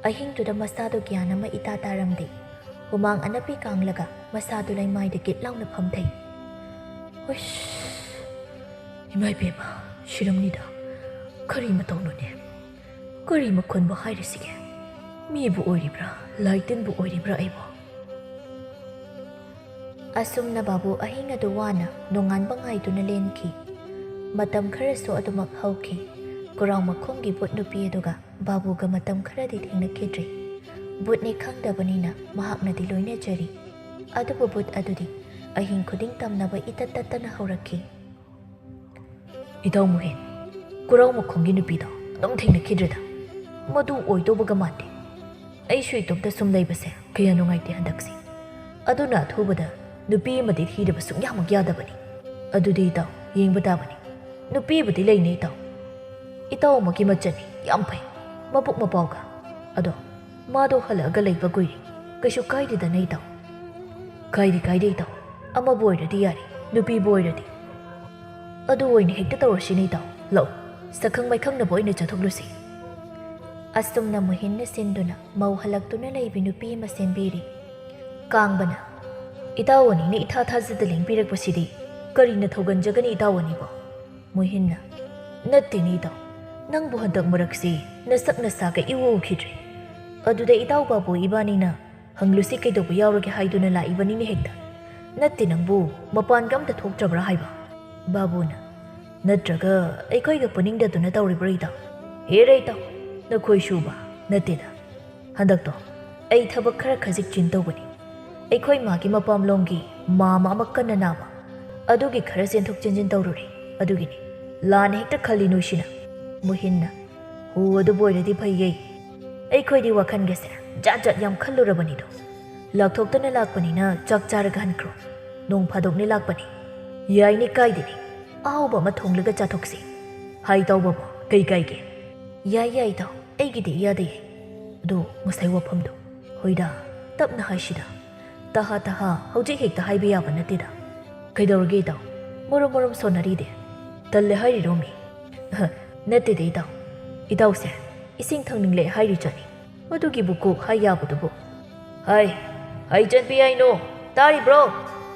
ꯑꯍꯤꯡꯗꯨꯗ ꯃꯁꯥꯗꯣ ꯒ꯭ꯌꯥꯟ ꯑꯃ ꯏꯇꯥ ꯇꯥꯔꯝꯗꯦ꯫ ꯍꯨꯃꯥꯡ ꯑꯅꯞꯄꯤ ꯀꯥꯡꯂꯒ ꯃꯁꯥꯗꯨ ꯂꯩꯃꯥꯏꯗ ꯒꯤꯠ ꯂꯥꯎꯅ ꯐꯝꯊꯩ꯫ "ꯍꯨꯏꯁ, ꯏꯃꯥ ꯏꯕꯦꯝꯃ, ꯁꯤꯔꯝꯅꯤꯗ꯫ ꯀꯔꯤ ꯃꯇꯧꯅꯣꯅꯦ? ꯀꯔꯤ ꯃꯈꯣꯟꯕꯨ ꯍꯥꯏꯔꯤꯁꯤꯒꯦ? ꯃꯤꯕꯨ ꯑꯣꯏꯔꯤꯕ꯭ꯔꯥ, ꯂꯥꯏ ꯇꯤꯟꯕꯨ ꯑꯣꯏꯔꯤꯕ꯭ꯔꯥ ꯑꯩꯕꯨ? ꯑꯁꯨꯝꯅ ꯕꯥꯕꯨ ꯑꯍꯤꯡ ꯑꯗꯨ ꯋꯥꯅ ꯅꯣꯡꯉꯥꯟꯕ ꯉꯥꯏꯗꯨꯅ ꯂꯦꯟꯈꯤ꯫ ꯃꯇꯝ ꯈꯔꯁꯨ ꯑꯗꯨꯃꯛ ꯍꯧꯈꯤ꯫ ꯀꯨꯔꯥꯎ ꯃꯈꯣꯡꯒꯤ ꯚꯨꯠ ꯅꯨꯄꯤ ꯑꯗꯨꯒ ꯕꯥꯕꯨꯒ ꯃꯇꯝ ꯈꯔꯗꯤ ꯊꯦꯡꯅꯈꯤꯗ꯭ꯔꯦ꯫ ꯚꯨꯠꯅꯤ ꯈꯪꯗꯕꯅꯤꯅ ꯃꯍꯥꯛꯅꯗꯤ ꯂꯣꯏꯅꯖꯔꯤ꯫ ꯑꯗꯨꯕꯨ ꯚꯨꯠ ꯑꯗꯨꯗꯤ ꯑꯍꯤꯡ ꯈꯨꯗꯤꯡ ꯇꯝꯅꯕ ꯏꯇꯠ ꯇꯠꯇꯅ ꯍꯧꯔꯛꯈꯤ꯫ "ꯏꯇꯥꯎ ꯃꯨꯍꯤꯟ, ꯀꯨꯔꯥꯎ ꯃꯈꯣꯡꯒꯤ ꯅꯨꯄꯤꯗꯣ ꯑꯗꯨꯝ ꯊꯦꯡꯅꯈꯤꯗ꯭ꯔꯦꯗ꯫ ꯃꯗꯨ ꯑꯣꯏꯗꯧꯕꯒ ꯃꯥꯟꯗꯦ꯫ ꯑꯩꯁꯨ ꯏꯇꯣꯝꯇ ꯁꯨꯝ ꯂꯩꯕꯁꯦ ꯀꯌꯥ ꯅꯨꯡꯉꯥꯏꯇꯦ ꯍꯟꯗꯛꯁꯦ꯫ ꯑꯗꯨꯅ ꯑꯊꯨꯕꯗ ꯅꯨꯄꯤ ꯑꯃꯗꯤ ꯊꯤꯗꯕ ꯁꯨꯡꯌꯥꯃꯛ ꯌꯥꯗꯕꯅꯤ꯫ ꯑꯗꯨꯗꯤ ꯏꯇꯥꯎ, ꯌꯦꯡꯕ ꯇꯥꯕꯅꯤ꯫ ꯅꯨꯄꯤꯕꯨꯗꯤ ꯂꯩꯅꯦ ꯏꯇꯥꯎ꯫ ꯏꯇꯥꯎ ꯑꯃꯒꯤ ꯃꯆꯟꯅꯤ, ꯌꯥꯝ ꯐꯩ꯫ ꯃꯕꯨꯛ ꯃꯄꯥꯎꯒ꯫ ꯑꯗꯣ ꯃꯥꯗꯣ ꯍꯜꯂꯛꯑꯒ ꯂꯩꯕ ꯀꯨꯏꯔꯦ꯫ ꯀꯩꯁꯨ ꯀꯥꯏꯗꯦꯗꯅ ꯏꯇꯥꯎ?" "ꯀꯥꯏꯗꯦ, ꯀꯥꯏꯗꯦ ꯏꯇꯥꯎ꯫ ꯑꯃꯕꯨ ꯑꯣꯏꯔꯗꯤ ꯌꯥꯔꯦ, ꯅꯨꯄꯤꯕꯨ ꯑꯣꯏꯔꯗꯤ꯫ ꯑꯗꯨ ꯑꯣꯏꯅ ꯍꯦꯛꯇ ꯇꯧꯔꯁꯤꯅꯦ ꯏꯇꯥꯎ꯫ ꯂꯥꯛꯑꯣ, ꯁꯛꯈꯪ ꯃꯥꯏꯈꯪꯅꯕ ꯑꯣꯏꯅ ꯆꯠꯊꯣꯛꯂꯨꯁꯤ꯫" ꯑꯁꯨꯝꯅ ꯃꯨꯍꯤꯟꯅ ꯁꯤꯟꯗꯨꯅ ꯃꯧ ꯍꯜꯂꯛꯇꯨꯅ ꯂꯩꯕꯤ ꯅꯨꯄꯤ ꯑꯃ ꯁꯦꯝꯕꯤꯔꯤ꯫ ꯀꯥꯡꯕꯅ, "ꯏꯇꯥꯎ ꯑꯅꯤꯅ ꯏꯊꯥ ꯊꯥꯖꯗ ꯂꯦꯡꯕꯤꯔꯛꯄꯁꯤꯗꯤ ꯀꯔꯤꯅ ꯊꯧꯒꯟꯖꯒꯅꯤ ꯏꯇꯥꯎ ꯑꯅꯤꯕꯣ?" ꯃꯨꯍꯤꯟꯅ, "ꯅꯠꯇꯦꯅꯦ ꯏꯇꯥꯎ, ꯅꯪꯕꯨ ꯍꯟꯗꯛ ꯃꯔꯛꯁꯤ ꯅꯁꯛ ꯅꯁꯥꯒ ꯏꯎ ꯎꯈꯤꯗ꯭ꯔꯦ꯫ ꯑꯗꯨꯗ ꯏꯇꯥꯎ ꯕꯥꯕꯨ ꯏꯕꯥꯅꯤꯅ ꯍꯪꯂꯨꯁꯤ ꯀꯩꯗꯧꯕ ꯌꯥꯎꯔꯒꯦ ꯍꯥꯏꯗꯨꯅ ꯂꯥꯛꯏꯕꯅꯤꯅꯦ ꯍꯦꯛꯇ꯫ ꯅꯠꯇꯦ ꯅꯪꯕꯨ ꯃꯄꯥꯟꯒ ꯑꯝꯇ ꯊꯣꯛꯇ꯭ꯔꯕ꯭ꯔꯥ ꯍꯥꯏꯕ?" ꯕꯥꯕꯨꯅ, "ꯅꯠꯇ꯭ꯔꯒ ꯑꯩꯈꯣꯏꯒ ꯄꯨꯅꯤꯡꯗꯗꯨꯅ ꯇꯧꯔꯤꯕ꯭ꯔꯣ ꯏꯇꯥꯎ?" "ꯍꯦꯔꯦ ꯏꯇꯥꯎ, ꯅꯈꯣꯏꯁꯨꯕ ꯅꯠꯇꯦꯗ꯫ ꯍꯟꯗꯛꯇꯣ ꯑꯩ ꯊꯕꯛ ꯈꯔ ꯈꯖꯤꯛ ꯆꯤꯟ ꯇꯧꯕꯅꯤ꯫ ꯑꯩꯈꯣꯏ ꯃꯥꯒꯤ ꯃꯄꯥꯝꯂꯣꯝꯒꯤ ꯃꯥꯃ ꯑꯃ ꯀꯟꯅ ꯅꯥꯕ, ꯑꯗꯨꯒꯤ ꯈꯔ ꯆꯦꯟꯊꯣꯛ ꯆꯦꯟꯁꯤꯟ ꯇꯧꯔꯨꯔꯦ꯫ ꯑꯗꯨꯒꯤꯅꯤ꯫ ꯂꯥꯟꯅ ꯍꯦꯛꯇ ꯈꯜꯂꯤ ꯅꯣꯏꯁꯤꯅ꯫" ꯃꯨꯍꯤꯟꯅ, "ꯍꯣ, ꯑꯗꯨꯕꯨ ꯑꯣꯏꯔꯗꯤ ꯐꯩꯌꯦ꯫ ꯑꯩꯈꯣꯏꯗꯤ ꯋꯥꯈꯜꯒꯁꯦ ꯖꯥꯠ ꯖꯥꯠ ꯌꯥꯝ ꯈꯜꯂꯨꯔꯕꯅꯤꯗꯣ꯫ ꯂꯥꯛꯊꯣꯛꯇꯅ ꯂꯥꯛꯄꯅꯤꯅ ꯆꯥꯛ ꯆꯥꯔꯒ ꯍꯟꯈ꯭ꯔꯣ꯫ ꯅꯣꯡ ꯐꯥꯗꯣꯛꯅꯤ ꯂꯥꯛꯄꯅꯤ꯫ ꯌꯥꯏꯅꯦ, ꯀꯥꯏꯗꯦꯅꯦ꯫ ꯑꯍꯥꯎꯕ ꯑꯃ ꯊꯣꯡꯂꯒ ꯆꯥꯊꯣꯛꯁꯤ꯫ ꯍꯥꯏ ꯇꯧꯕꯕꯨ ꯀꯩ ꯀꯥꯏꯒꯦ?" "ꯌꯥꯏ, ꯌꯥꯏ ꯏꯇꯥꯎ, ꯑꯩꯒꯤꯗꯤ ꯏꯌꯥꯗ ꯌꯥꯏ꯫ ꯑꯗꯣ ꯉꯁꯥꯏ ꯋꯥꯐꯝꯗꯣ?" "ꯍꯣꯏꯗ, ꯇꯞꯅ ꯍꯥꯏꯁꯤꯗ꯫ ꯇꯍꯥ ꯇꯍꯥ ꯍꯧꯖꯤꯛ ꯍꯦꯛꯇ ꯍꯥꯏꯕ ꯌꯥꯕ ꯅꯠꯇꯦꯗ꯫ ꯀꯩꯗꯧꯔꯒꯦ ꯏꯇꯥꯎ? ꯃꯔꯨꯝ ꯃꯔꯨꯝ ꯁꯣꯟꯅꯔꯤꯗꯦ? ꯇꯜꯂꯦ ꯍꯥꯏꯔꯤꯔꯣ ꯃꯤ?" "ꯑꯍ, ꯅꯠꯇꯦꯗ ꯏꯇꯥꯎ꯫ ꯏꯇꯥꯎꯁꯦ ꯏꯁꯤꯡ ꯊꯛꯅꯤꯡꯂꯦ ꯍꯥꯏꯔꯤ ꯆꯠꯅꯤ꯫ ꯃꯗꯨꯒꯤꯕꯨ ꯀꯣꯛ ꯍꯥꯏ ꯌꯥꯕꯗꯨꯕꯨ?" "ꯍꯥꯏ, ꯍꯥꯏ ꯆꯠꯄꯤ ꯍꯥꯏꯅꯣ? ꯇꯥꯔꯤꯕ꯭ꯔꯣ?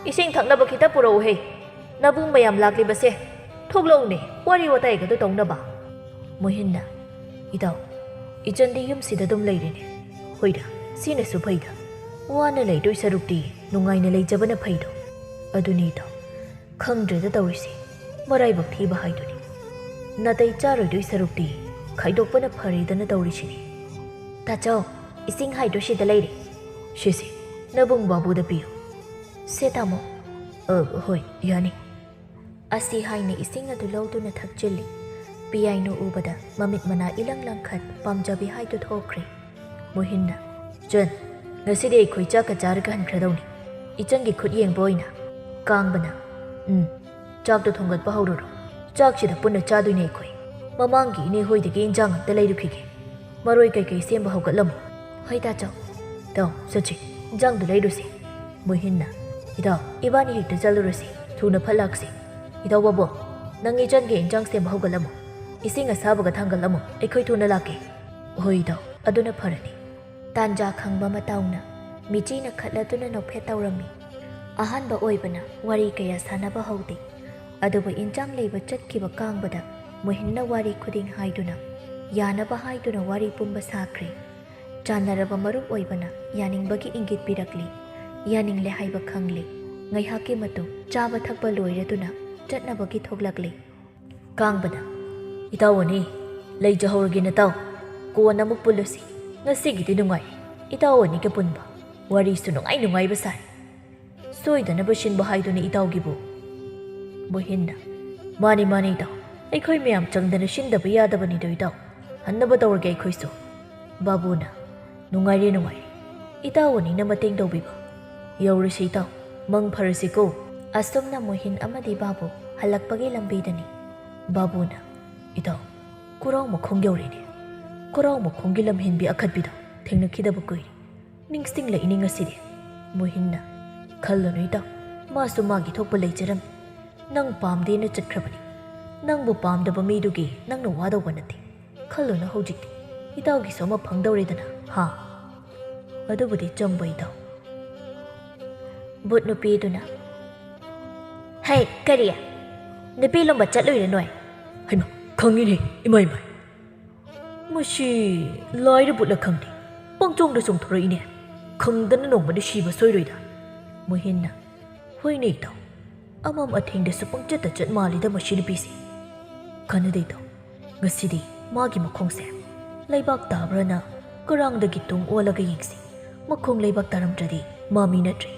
ꯏꯁꯤꯡ ꯊꯛꯅꯕ ꯈꯤꯇ ꯄꯨꯔꯛꯎꯍꯦ꯫ ꯅꯕꯨꯡ ꯃꯌꯥꯝ ꯂꯥꯛꯂꯤꯕꯁꯦ ꯊꯣꯛꯂꯛꯎꯅꯦ, ꯋꯥꯔꯤ ꯋꯥꯇꯥꯏꯒꯗꯣ ꯇꯧꯅꯕ꯫ ꯃꯣꯍꯤꯟꯅ, "ꯏꯇꯥꯎ, ꯏꯆꯟꯗꯤ ꯌꯨꯝꯁꯤꯗ ꯑꯗꯨꯝ ꯂꯩꯔꯦꯅꯦ꯫ ꯍꯣꯏꯗ, ꯁꯤꯅꯁꯨ ꯐꯩꯗ꯫ ꯋꯥꯅ ꯂꯩꯗꯣꯏ ꯁꯔꯨꯛꯇꯤ ꯅꯨꯡꯉꯥꯏꯅ ꯂꯩꯖꯕꯅ ꯐꯩꯗꯣ꯫ ꯑꯗꯨꯅꯤ ꯏꯇꯥꯎ, ꯈꯪꯗ꯭ꯔꯦꯗ ꯇꯧꯔꯤꯁꯦ, ꯃꯔꯥꯏꯕꯛ ꯊꯤꯕ ꯍꯥꯏꯗꯨꯅꯤ꯫ ꯅꯥꯇꯩ ꯆꯥꯔꯣꯏꯗꯣꯏ ꯁꯔꯨꯛꯇꯤ ꯈꯥꯏꯗꯣꯛꯄꯅ ꯐꯔꯦꯗꯅ ꯇꯧꯔꯤꯁꯤꯅꯤ꯫" "ꯇꯥꯆꯧ, ꯏꯁꯤꯡ ꯍꯥꯏꯗ꯭ꯔꯣ ꯁꯤꯗ ꯂꯩꯔꯦ꯫" "ꯁꯤꯁꯦ ꯅꯕꯨꯡ ꯕꯥꯕꯨꯗ ꯄꯤꯌꯨ꯫" "ꯁꯦ ꯇꯥꯃꯣ꯫" "ꯑ, ꯍꯣꯏ, ꯌꯥꯅꯤ꯫" ꯑꯁꯤ ꯍꯥꯏꯅ ꯏꯁꯤꯡ ꯑꯗꯨ ꯂꯧꯗꯨꯅ ꯊꯛꯆꯤꯜꯂꯤ꯫ ꯄꯤꯌꯥꯏꯅꯨ ꯎꯕꯗ ꯃꯃꯤꯠ ꯃꯅꯥ ꯏꯂꯪ ꯂꯪꯈꯠ ꯄꯥꯝꯖꯕꯤ ꯍꯥꯏꯗꯨ ꯊꯣꯛꯈ꯭ꯔꯦ꯫ ꯃꯣꯍꯤꯟꯅ, "ꯆꯟ, ꯉꯁꯤꯗꯤ ꯑꯩꯈꯣꯏ ꯆꯥꯛꯀ ꯆꯥꯔꯒ ꯍꯟꯈ꯭ꯔꯗꯧꯅꯤ꯫ ꯏꯆꯟꯒꯤ ꯈꯨꯠ ꯌꯦꯡꯕ ꯑꯣꯏꯅ꯫" ꯀꯥꯡꯕꯅ, "ꯎꯝ, ꯆꯥꯛꯇꯣ ꯊꯣꯡꯒꯠꯄ ꯍꯧꯔꯨꯔꯣ꯫ ꯆꯥꯛꯁꯤꯗ ꯄꯨꯟꯅ ꯆꯥꯗꯣꯏꯅꯦ ꯑꯩꯈꯣꯏ꯫ ꯃꯃꯥꯡꯒꯤ ꯏꯅꯦ ꯍꯣꯏꯗꯒꯤ ꯏꯟꯖꯥꯡ ꯑꯝꯇ ꯂꯩꯔꯨꯈꯤꯒꯦ꯫ ꯃꯔꯣꯏ ꯀꯩꯀꯩ ꯁꯦꯝꯕ ꯍꯧꯒꯠꯂꯝꯃꯨ꯫" "ꯍꯣꯏ ꯇꯥꯆꯧ꯫" "ꯇꯧ, ꯆꯠꯁꯤ, ꯏꯟꯖꯥꯡꯗꯣ ꯂꯩꯔꯨꯁꯤ꯫" ꯃꯣꯍꯤꯟꯅ, "ꯏꯇꯥꯎ, ꯏꯕꯥꯅꯤ ꯍꯦꯛꯇ ꯆꯠꯂꯨꯔꯁꯤ, ꯊꯨꯅ ꯐꯠ ꯂꯥꯛꯁꯤ꯫ ꯏꯇꯥꯎ ꯕꯥꯕꯣ, ꯅꯪ ꯏꯆꯟꯒꯤ ꯏꯟꯖꯥꯡ ꯁꯦꯝꯕ ꯍꯧꯒꯠꯂꯝꯃꯨ꯫ ꯏꯁꯤꯡ ꯑꯁꯥꯕꯒ ꯊꯥꯡꯒꯠꯂꯝꯃꯨ, ꯑꯩꯈꯣꯏ ꯊꯨꯅ ꯂꯥꯛꯀꯦ꯫" "ꯍꯣꯏ ꯏꯇꯥꯎ, ꯑꯗꯨꯅ ꯐꯔꯅꯤ꯫" ꯇꯥꯟꯖꯥ ꯈꯪꯕ ꯃꯇꯥꯎꯅ ꯃꯤꯆꯤꯅ ꯈꯠꯂꯗꯨꯅ ꯅꯣꯛꯐꯦꯠ ꯇꯧꯔꯝꯃꯤ꯫ ꯑꯍꯥꯟꯕ ꯑꯣꯏꯕꯅ ꯋꯥꯔꯤ ꯀꯌꯥ ꯁꯥꯟꯅꯕ ꯍꯧꯗꯦ꯫ ꯑꯗꯨꯕꯨ ꯏꯟꯖꯥꯡ ꯂꯩꯕ ꯆꯠꯈꯤꯕ ꯀꯥꯡꯕꯗ ꯃꯣꯍꯤꯟꯅ ꯋꯥꯔꯤ ꯈꯨꯗꯤꯡ ꯍꯥꯏꯗꯨꯅ, ꯌꯥꯅꯕ ꯍꯥꯏꯗꯨꯅ ꯋꯥꯔꯤ ꯄꯨꯝꯕ ꯁꯥꯈ꯭ꯔꯦ꯫ ꯆꯥꯟꯅꯔꯕ ꯃꯔꯨꯞ ꯑꯣꯏꯕꯅ ꯌꯥꯅꯤꯡꯕꯒꯤ ꯏꯪꯒꯤꯠ ꯄꯤꯔꯛꯂꯤ꯫ ꯌꯥꯅꯤꯡꯂꯦ ꯍꯥꯏꯕ ꯈꯪꯂꯦ꯫ ꯉꯥꯏꯍꯥꯛꯀꯤ ꯃꯇꯨꯡ ꯆꯥꯕ ꯊꯛꯄ ꯂꯣꯏꯔꯗꯨꯅ ꯆꯠꯅꯕꯒꯤ ꯊꯣꯛꯂꯛꯂꯤ꯫ ꯀꯥꯡꯕꯅ, "ꯏꯇꯥꯎ ꯑꯅꯤ, ꯂꯩꯖꯍꯧꯔꯒꯦ ꯅꯇꯥꯎ꯫ ꯀꯣꯟꯅ ꯑꯃꯨꯛ ꯄꯨꯜꯂꯁꯤ꯫ ꯉꯁꯤꯒꯤꯗꯤ ꯅꯨꯡꯉꯥꯏ꯫ ꯏꯇꯥꯎ ꯑꯅꯤꯒ ꯄꯨꯟꯕ꯫ ꯋꯥꯔꯤꯁꯨ ꯅꯨꯡꯉꯥꯏ ꯅꯨꯡꯉꯥꯏꯕ ꯁꯥꯏ꯫ ꯁꯣꯏꯗꯅꯕ ꯁꯤꯟꯕ ꯍꯥꯏꯗꯨꯅꯤ ꯏꯇꯥꯎꯒꯤꯕꯨ꯫" ꯃꯣꯍꯤꯟꯅ, "ꯃꯥꯅꯤ, ꯃꯥꯅꯤ ꯏꯇꯥꯎ꯫ ꯑꯩꯈꯣꯏ ꯃꯌꯥꯝ ꯆꯪꯗꯅ ꯁꯤꯟꯗꯕ ꯌꯥꯗꯕꯅꯤꯗꯣ ꯏꯇꯥꯎ꯫ ꯍꯟꯅꯕ ꯇꯧꯔꯒꯦ ꯑꯩꯈꯣꯏꯁꯨ꯫" ꯕꯥꯕꯨꯅ, "ꯅꯨꯡꯉꯥꯏꯔꯦ, ꯅꯨꯡꯉꯥꯏꯔꯦ꯫ ꯏꯇꯥꯎ ꯑꯅꯤꯅ ꯃꯇꯦꯡ ꯇꯧꯕꯤꯕ꯫ ꯌꯧꯔꯁꯤ ꯏꯇꯥꯎ, ꯃꯪ ꯐꯔꯁꯤꯀꯣ꯫" ꯑꯁꯨꯝꯅ ꯃꯣꯍꯤꯟ ꯑꯃꯗꯤ ꯕꯥꯕꯨ ꯍꯜꯂꯛꯄꯒꯤ ꯂꯝꯕꯤꯗꯅꯤ꯫ ꯕꯥꯕꯨꯅ, "ꯏꯇꯥꯎ, ꯈꯨꯔꯥꯎ ꯃꯈꯣꯡ ꯌꯧꯔꯦꯅꯦ꯫ ꯈꯨꯔꯥꯎ ꯃꯈꯣꯡꯒꯤ ꯂꯝꯍꯦꯟꯕꯤ ꯑꯈꯠꯄꯤꯗꯣ ꯊꯦꯡꯅꯈꯤꯗꯕ ꯀꯨꯏꯔꯦ꯫ ꯅꯤꯡꯁꯤꯡꯂꯛꯏꯅꯦ ꯉꯁꯤꯗꯤ꯫" ꯃꯣꯍꯤꯟꯅ, "ꯈꯜꯂꯨꯅꯨ ꯏꯇꯥꯎ, ꯃꯥꯁꯨ ꯃꯥꯒꯤ ꯊꯣꯛꯄ ꯂꯩꯖꯔꯝꯃꯤ꯫ ꯅꯪ ꯄꯥꯝꯗꯦꯅ ꯆꯠꯈ꯭ꯔꯕꯅꯤ꯫ ꯅꯪꯕꯨ ꯄꯥꯝꯗꯕ ꯃꯤꯗꯨꯒꯤ ꯅꯪꯅ ꯋꯥꯗꯧꯕ ꯅꯠꯇꯦ꯫ ꯈꯜꯂꯨꯅꯨ ꯍꯧꯖꯤꯛꯇꯤ꯫ ꯏꯇꯥꯎꯒꯤꯁꯨ ꯑꯃ ꯐꯪꯗꯧꯔꯦꯗꯅ, ꯍꯥ?" "ꯑꯗꯨꯕꯨꯗꯤ ꯆꯨꯝꯕ ꯏꯇꯥꯎ꯫" ꯕꯨꯠ ꯅꯨꯄꯤꯗꯨꯅ, "ꯍꯩ, ꯀꯔꯤ?" "ꯅꯨꯄꯤ ꯂꯨꯝꯕ ꯆꯠꯂꯨꯏꯔ ꯅꯣꯏ?" "ꯍꯩꯃꯥ, ꯈꯪꯉꯤꯅꯦ, ꯏꯃꯥ, ꯏꯃꯥ꯫ ꯃꯁꯤ ꯂꯥꯏꯔ ꯕꯨꯠꯂ ꯈꯪꯗꯦ, ꯄꯪꯆꯣꯡꯗ ꯆꯣꯡꯊꯣꯔꯛꯏꯅꯦ꯫ ꯈꯪꯗꯅ ꯅꯣꯡꯃꯗꯤ ꯁꯤꯕ ꯁꯣꯏꯔꯣꯏꯗ꯫" ꯃꯣꯍꯤꯟꯅ, "ꯍꯣꯏꯅꯦ ꯏꯇꯥꯎ, ꯑꯃꯝ ꯑꯊꯦꯡꯗꯁꯨ ꯄꯪꯆꯠꯇ ꯆꯠ ꯃꯥꯜꯂꯤꯗ ꯃꯁꯤ ꯅꯨꯄꯤꯁꯦ꯫ ꯀꯥꯟꯅꯗꯦ ꯏꯇꯥꯎ, ꯉꯁꯤꯗꯤ ꯃꯥꯒꯤ ꯃꯈꯣꯡꯁꯦ ꯂꯩꯕꯥꯛ ꯇꯥꯕ꯭ꯔꯅ ꯀꯔꯥꯡꯗꯒꯤ ꯇꯨꯡ ꯑꯣꯜꯂꯒ ꯌꯦꯡꯁꯤ꯫ ꯃꯈꯣꯡ ꯂꯩꯕꯥꯛ ꯇꯥꯔꯝꯗ꯭ꯔꯗꯤ ꯃꯥ ꯃꯤ ꯅꯠꯇ꯭ꯔꯦ꯫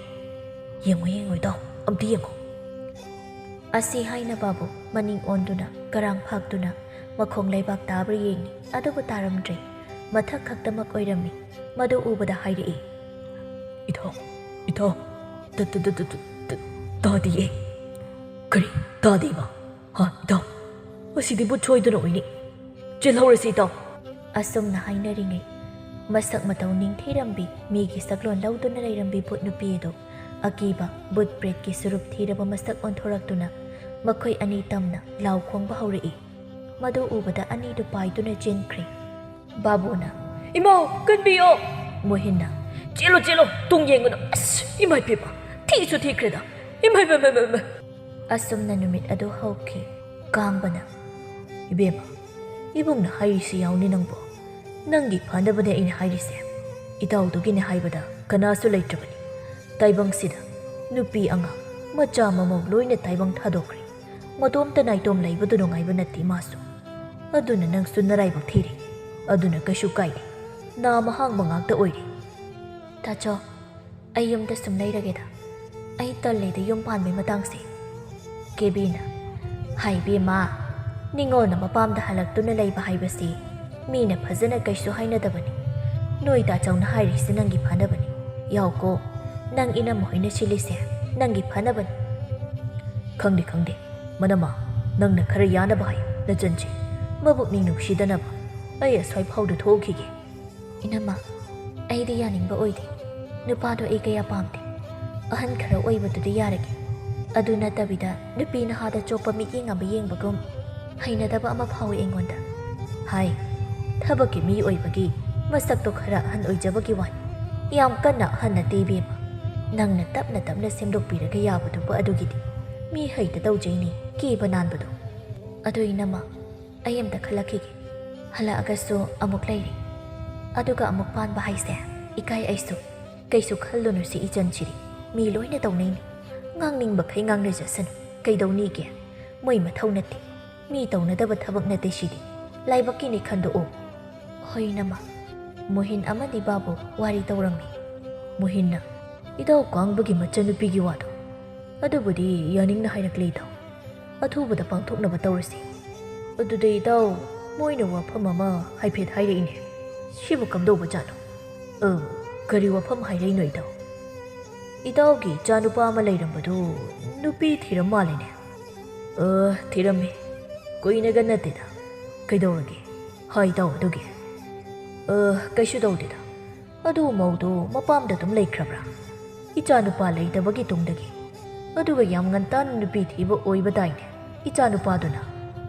ꯌꯦꯡꯉꯣ, ꯌꯦꯡꯉꯣ ꯏꯇꯥꯎ, ꯑꯝꯇ ꯌꯦꯡꯉꯣ꯫" ꯑꯁꯤ ꯍꯥꯏꯅꯕꯕꯨ ꯃꯅꯤꯡ ꯑꯣꯟꯗꯨꯅ ꯀꯔꯥꯡ ꯐꯥꯛꯇꯨꯅ ꯃꯈꯣꯡ ꯂꯩꯕꯥꯛ ꯇꯥꯕ꯭ꯔꯥ ꯌꯦꯡꯉꯤ꯫ ꯑꯗꯨꯕꯨ ꯇꯥꯔꯝꯗ꯭ꯔꯦ꯫ ꯃꯊꯛ ꯈꯛꯇꯃꯛ ꯑꯣꯏꯔꯝꯃꯤ꯫ ꯃꯗꯨ ꯎꯕꯗ ꯍꯥꯏꯔꯛꯏ, "ꯏꯇꯥꯎ, ꯏꯇꯥꯎ, ꯇ-, ꯇ-, ꯇ-, ꯇ-, ꯇ-, ꯇ-, ꯇꯥꯗꯤꯌꯦ꯫" "ꯀꯔꯤ ꯇꯥꯗꯦꯕ? ꯍꯥ, ꯏꯇꯥꯎ? ꯑꯁꯤꯗꯤ ꯕꯨꯠ ꯁꯣꯏꯗꯅ ꯑꯣꯏꯅꯤ꯫ ꯆꯦꯜꯍꯧꯔꯁꯤ, ꯏꯇꯥꯎ꯫" ꯑꯁꯨꯝꯅ ꯍꯥꯏꯅꯔꯤꯉꯩ, ꯃꯁꯛ ꯃꯇꯧ ꯅꯤꯡꯊꯤꯔꯝꯕꯤ, ꯃꯤꯒꯤ ꯁꯛꯂꯣꯟ ꯂꯧꯗꯨꯅ ꯂꯩꯔꯝꯕꯤ ꯕꯨꯠ ꯅꯨꯄꯤ ꯑꯗꯨ ꯑꯀꯤꯕ ꯕꯨꯠ ꯄ꯭ꯔꯦꯠꯀꯤ ꯁꯨꯔꯨꯞ ꯊꯤꯔꯕ ꯃꯁꯛ ꯑꯣꯟꯊꯣꯔꯛꯇꯨꯅ ꯃꯈꯣꯏ ꯑꯅꯤ ꯇꯝꯅ ꯂꯥꯎ ꯈꯣꯡꯕ ꯍꯧꯔꯛꯏ꯫ ꯃꯗꯨ ꯎꯕꯗ ꯑꯅꯤꯗꯨ ꯄꯥꯏꯗꯨꯅ ꯆꯦꯟꯈ꯭ꯔꯦ꯫ ꯕꯥꯕꯨꯅ, "ꯏꯃꯥ, ꯀꯟꯕꯤꯌꯣ!" ꯃꯣꯍꯤꯟꯅ, "ꯆꯦꯜꯂꯣ, ꯆꯦꯜꯂꯣ, ꯇꯨꯡ ꯌꯦꯡꯒꯅꯨ꯫ ꯑꯁ, ꯏꯃꯥ ꯏꯄꯦꯝꯃ, ꯊꯤꯁꯨ ꯊꯤꯈ꯭ꯔꯦꯗ꯫ ꯏꯃꯥ, ꯏꯃꯥ, ꯏꯃꯥ, ꯏꯃꯥ, ꯏꯃꯥ꯫" ꯑꯁꯨꯝꯅ ꯅꯨꯃꯤꯠ ꯑꯗꯨ ꯍꯧꯈꯤ꯫ ꯀꯥꯡꯕꯅ, "ꯏꯕꯦꯝꯃ, ꯏꯕꯨꯡꯅ ꯍꯥꯏꯔꯤꯁꯤ ꯌꯥꯎꯅꯤ ꯅꯪꯕꯣ꯫ ꯅꯪꯒꯤ ꯐꯅꯕꯅꯦ ꯑꯩꯅ ꯍꯥꯏꯔꯤꯁꯦ꯫ ꯏꯇꯥꯎꯗꯨꯒꯤꯅꯦ ꯍꯥꯏꯕꯗ ꯀꯅꯥꯁꯨ ꯂꯩꯇ꯭ꯔꯕꯅꯤ꯫ ꯇꯥꯏꯕꯪꯁꯤꯗ ꯅꯨꯄꯤ ꯑꯉꯥꯡ, ꯃꯆꯥ ꯃꯃꯧ ꯂꯣꯏꯅ ꯇꯥꯏꯕꯪ ꯊꯥꯗꯣꯛꯈ꯭ꯔꯦ꯫ ꯃꯇꯣꯝꯇ ꯅꯥꯏꯇꯣꯝ ꯂꯩꯕꯗꯨ ꯅꯨꯡꯉꯥꯏꯕ ꯅꯠꯇꯦ ꯃꯥꯁꯨ꯫ ꯑꯗꯨꯅ ꯅꯪꯁꯨ ꯅꯔꯥꯏꯕꯛ ꯊꯤꯔꯦ꯫ ꯑꯗꯨꯅ ꯀꯩꯁꯨ ꯀꯥꯏꯗꯦ꯫ ꯅꯥꯝ ꯑꯍꯥꯡꯕ ꯉꯥꯛꯇ ꯑꯣꯏꯔꯦ꯫" "ꯇꯥꯆꯧ, ꯑꯩ ꯌꯨꯝꯗ ꯁꯨꯝ ꯂꯩꯔꯒꯦꯗ꯫ ꯑꯩ ꯇꯜꯂꯦꯗ ꯌꯨꯝ ꯄꯥꯟꯕꯩ ꯃꯇꯥꯡꯁꯦ꯫" ꯀꯦꯕꯤꯅ, "ꯍꯥꯏ ꯏꯕꯦꯝꯃ, ꯅꯤꯉꯣꯜꯅ ꯃꯄꯥꯝꯗ ꯍꯜꯂꯛꯇꯨꯅ ꯂꯩꯕ ꯍꯥꯏꯕꯁꯤ ꯃꯤꯅ ꯐꯖꯅ ꯀꯩꯁꯨ ꯍꯥꯏꯅꯗꯕꯅꯤ꯫ ꯅꯣꯏ ꯇꯥꯆꯧꯅ ꯍꯥꯏꯔꯤꯁꯤ ꯅꯪꯒꯤ ꯐꯅꯕꯅꯤ꯫ ꯌꯥꯎꯀꯣ, ꯅꯪ ꯏꯅꯝꯃ ꯍꯣꯏꯅ ꯁꯤꯜꯂꯤꯁꯦ ꯅꯪꯒꯤ ꯐꯅꯕꯅꯤ꯫" "ꯈꯪꯗꯦ, ꯈꯪꯗꯦ, ꯃꯅꯝꯃ, ꯅꯪꯅ ꯈꯔ ꯌꯥꯅꯕ ꯍꯥꯏꯌꯨ ꯅꯆꯟꯁꯦ꯫ ꯃꯕꯨꯛꯅꯤꯡ ꯅꯨꯡꯁꯤꯗꯅꯕ꯫ ꯑꯩ ꯑꯁ꯭ꯋꯥꯏ ꯐꯥꯎꯗ ꯊꯣꯛꯎꯈꯤꯒꯦ꯫" "ꯏꯅꯝꯃ, ꯑꯩꯗꯤ ꯌꯥꯅꯤꯡꯕ ꯑꯣꯏꯗꯦ꯫ ꯅꯨꯄꯥꯗꯣ ꯑꯩ ꯀꯌꯥ ꯄꯥꯝꯗꯦ꯫ ꯑꯍꯟ ꯈꯔ ꯑꯣꯏꯕꯗꯨꯗꯤ ꯌꯥꯔꯒꯦ꯫ ꯑꯗꯨ ꯅꯠꯇꯕꯤꯗ ꯅꯨꯄꯤ ꯅꯍꯥꯗ ꯆꯣꯞꯄ ꯃꯤꯠꯌꯦꯡ ꯑꯃ ꯌꯦꯡꯕꯒꯨꯝ ꯍꯩꯅꯗꯕ ꯑꯃ ꯐꯥꯎꯏ ꯑꯩꯉꯣꯟꯗ꯫ ꯍꯥꯏ, ꯊꯕꯛꯀꯤ ꯃꯤ ꯑꯣꯏꯕꯒꯤ ꯃꯁꯛꯇꯣ ꯈꯔ ꯑꯍꯟ ꯑꯣꯏꯖꯕꯒꯤ ꯋꯥꯅꯤ꯫ ꯌꯥꯝ ꯀꯟꯅ ꯑꯍꯟ ꯅꯠꯇꯦ ꯏꯕꯦꯝꯃ꯫ ꯅꯪꯅ ꯇꯞꯅ ꯇꯞꯅ ꯁꯦꯝꯗꯣꯛꯄꯤꯔꯒ ꯌꯥꯕꯗꯨꯕꯨ ꯑꯗꯨꯒꯤꯗꯤ꯫ ꯃꯤ ꯍꯩꯇ ꯇꯧꯖꯩꯅꯤ ꯀꯦꯕ ꯅꯥꯟꯕꯗꯣ꯫ ꯑꯗꯨ ꯏꯅꯝꯃ, ꯑꯩ ꯑꯝꯇ ꯈꯜꯂꯛꯈꯤꯒꯦ꯫ ꯍꯜꯂꯛꯑꯒꯁꯨ ꯑꯃꯨꯛ ꯂꯩꯔꯤ꯫ ꯑꯗꯨꯒ ꯑꯃꯨꯛ ꯄꯥꯟꯕ ꯍꯥꯏꯁꯦ ꯏꯀꯥꯏ ꯑꯩꯁꯨ꯫ ꯀꯩꯁꯨ ꯈꯜꯂꯨꯅꯨ ꯁꯤ ꯏꯆꯟꯁꯤꯗꯤ꯫ ꯃꯤ ꯂꯣꯏꯅ ꯇꯧꯅꯩꯅꯤ꯫ ꯉꯥꯡꯅꯤꯡꯕꯈꯩ ꯉꯥꯡꯅꯖꯁꯅꯨ꯫ ꯀꯩꯗꯧꯅꯤꯒꯦ? ꯃꯣꯏ ꯃꯊꯧ ꯅꯠꯇꯦ꯫ ꯃꯤ ꯇꯧꯅꯗꯕ ꯊꯕꯛ ꯅꯠꯇꯦ ꯁꯤꯗꯤ꯫ ꯂꯥꯏꯕꯛꯀꯤꯅꯤ ꯈꯟꯗꯣꯛꯑꯣ꯫ ꯍꯣꯏ ꯏꯅꯝꯃ꯫ ꯃꯣꯍꯤꯟ ꯑꯃꯗꯤ ꯕꯥꯕꯨ ꯋꯥꯔꯤ ꯇꯧꯔꯝꯃꯤ꯫ ꯃꯣꯍꯤꯟꯅ, "ꯏꯇꯥꯎ ꯀꯥꯡꯕꯒꯤ ꯃꯆꯟꯅꯨꯄꯤꯒꯤ ꯋꯥꯗꯣ, ꯑꯗꯨꯕꯨꯗꯤ ꯌꯥꯅꯤꯡꯅ ꯍꯥꯏꯔꯛꯂꯦ ꯏꯇꯥꯎ꯫ ꯑꯊꯨꯕꯗ ꯄꯥꯡꯊꯣꯛꯅꯕ ꯇꯧꯔꯁꯤ꯫ ꯑꯗꯨꯗ ꯏꯇꯥꯎ, ꯃꯣꯏꯅ ꯋꯥꯐꯝ ꯑꯃ ꯍꯥꯏꯐꯦꯠ ꯍꯥꯏꯔꯛꯏꯅꯦ꯫ ꯁꯤꯕꯨ ꯀꯝꯗꯧꯕꯖꯥꯠꯅꯣ? ꯑ, ꯀꯔꯤ ꯋꯥꯐꯝ ꯍꯥꯏꯔꯛꯏꯅꯣ ꯏꯇꯥꯎ?" "ꯏꯇꯥꯎꯒꯤ ꯏꯆꯥꯅꯨꯄꯥ ꯑꯃ ꯂꯩꯔꯝꯕꯗꯨ ꯅꯨꯄꯤ ꯊꯤꯔꯝ ꯃꯥꯜꯂꯦꯅꯦ?" "ꯑ, ꯊꯤꯔꯝꯃꯦ꯫ ꯀꯨꯏꯅꯒ ꯅꯠꯇꯦꯗ꯫ ꯀꯩꯗꯧꯔꯒꯦ? ꯍꯥꯏ ꯏꯇꯥꯎ ꯑꯗꯨꯒꯤ?" "ꯑ, ꯀꯩꯁꯨ ꯇꯧꯗꯦꯗ꯫ ꯑꯗꯨ ꯃꯧꯗꯨ ꯃꯄꯥꯝꯗ ꯑꯗꯨꯝ ꯂꯩꯈ꯭ꯔꯕ꯭ꯔꯥ? ꯏꯆꯥꯅꯨꯄꯥ ꯂꯩꯇꯕꯒꯤ ꯇꯨꯡꯗꯒꯤ꯫ ꯑꯗꯨꯒ ꯌꯥꯝ ꯉꯟꯇꯥꯅ ꯅꯨꯄꯤ ꯊꯤꯕ ꯑꯣꯏꯕ ꯇꯥꯏꯅꯦ, ꯏꯆꯥꯅꯨꯄꯥꯗꯨꯅ?"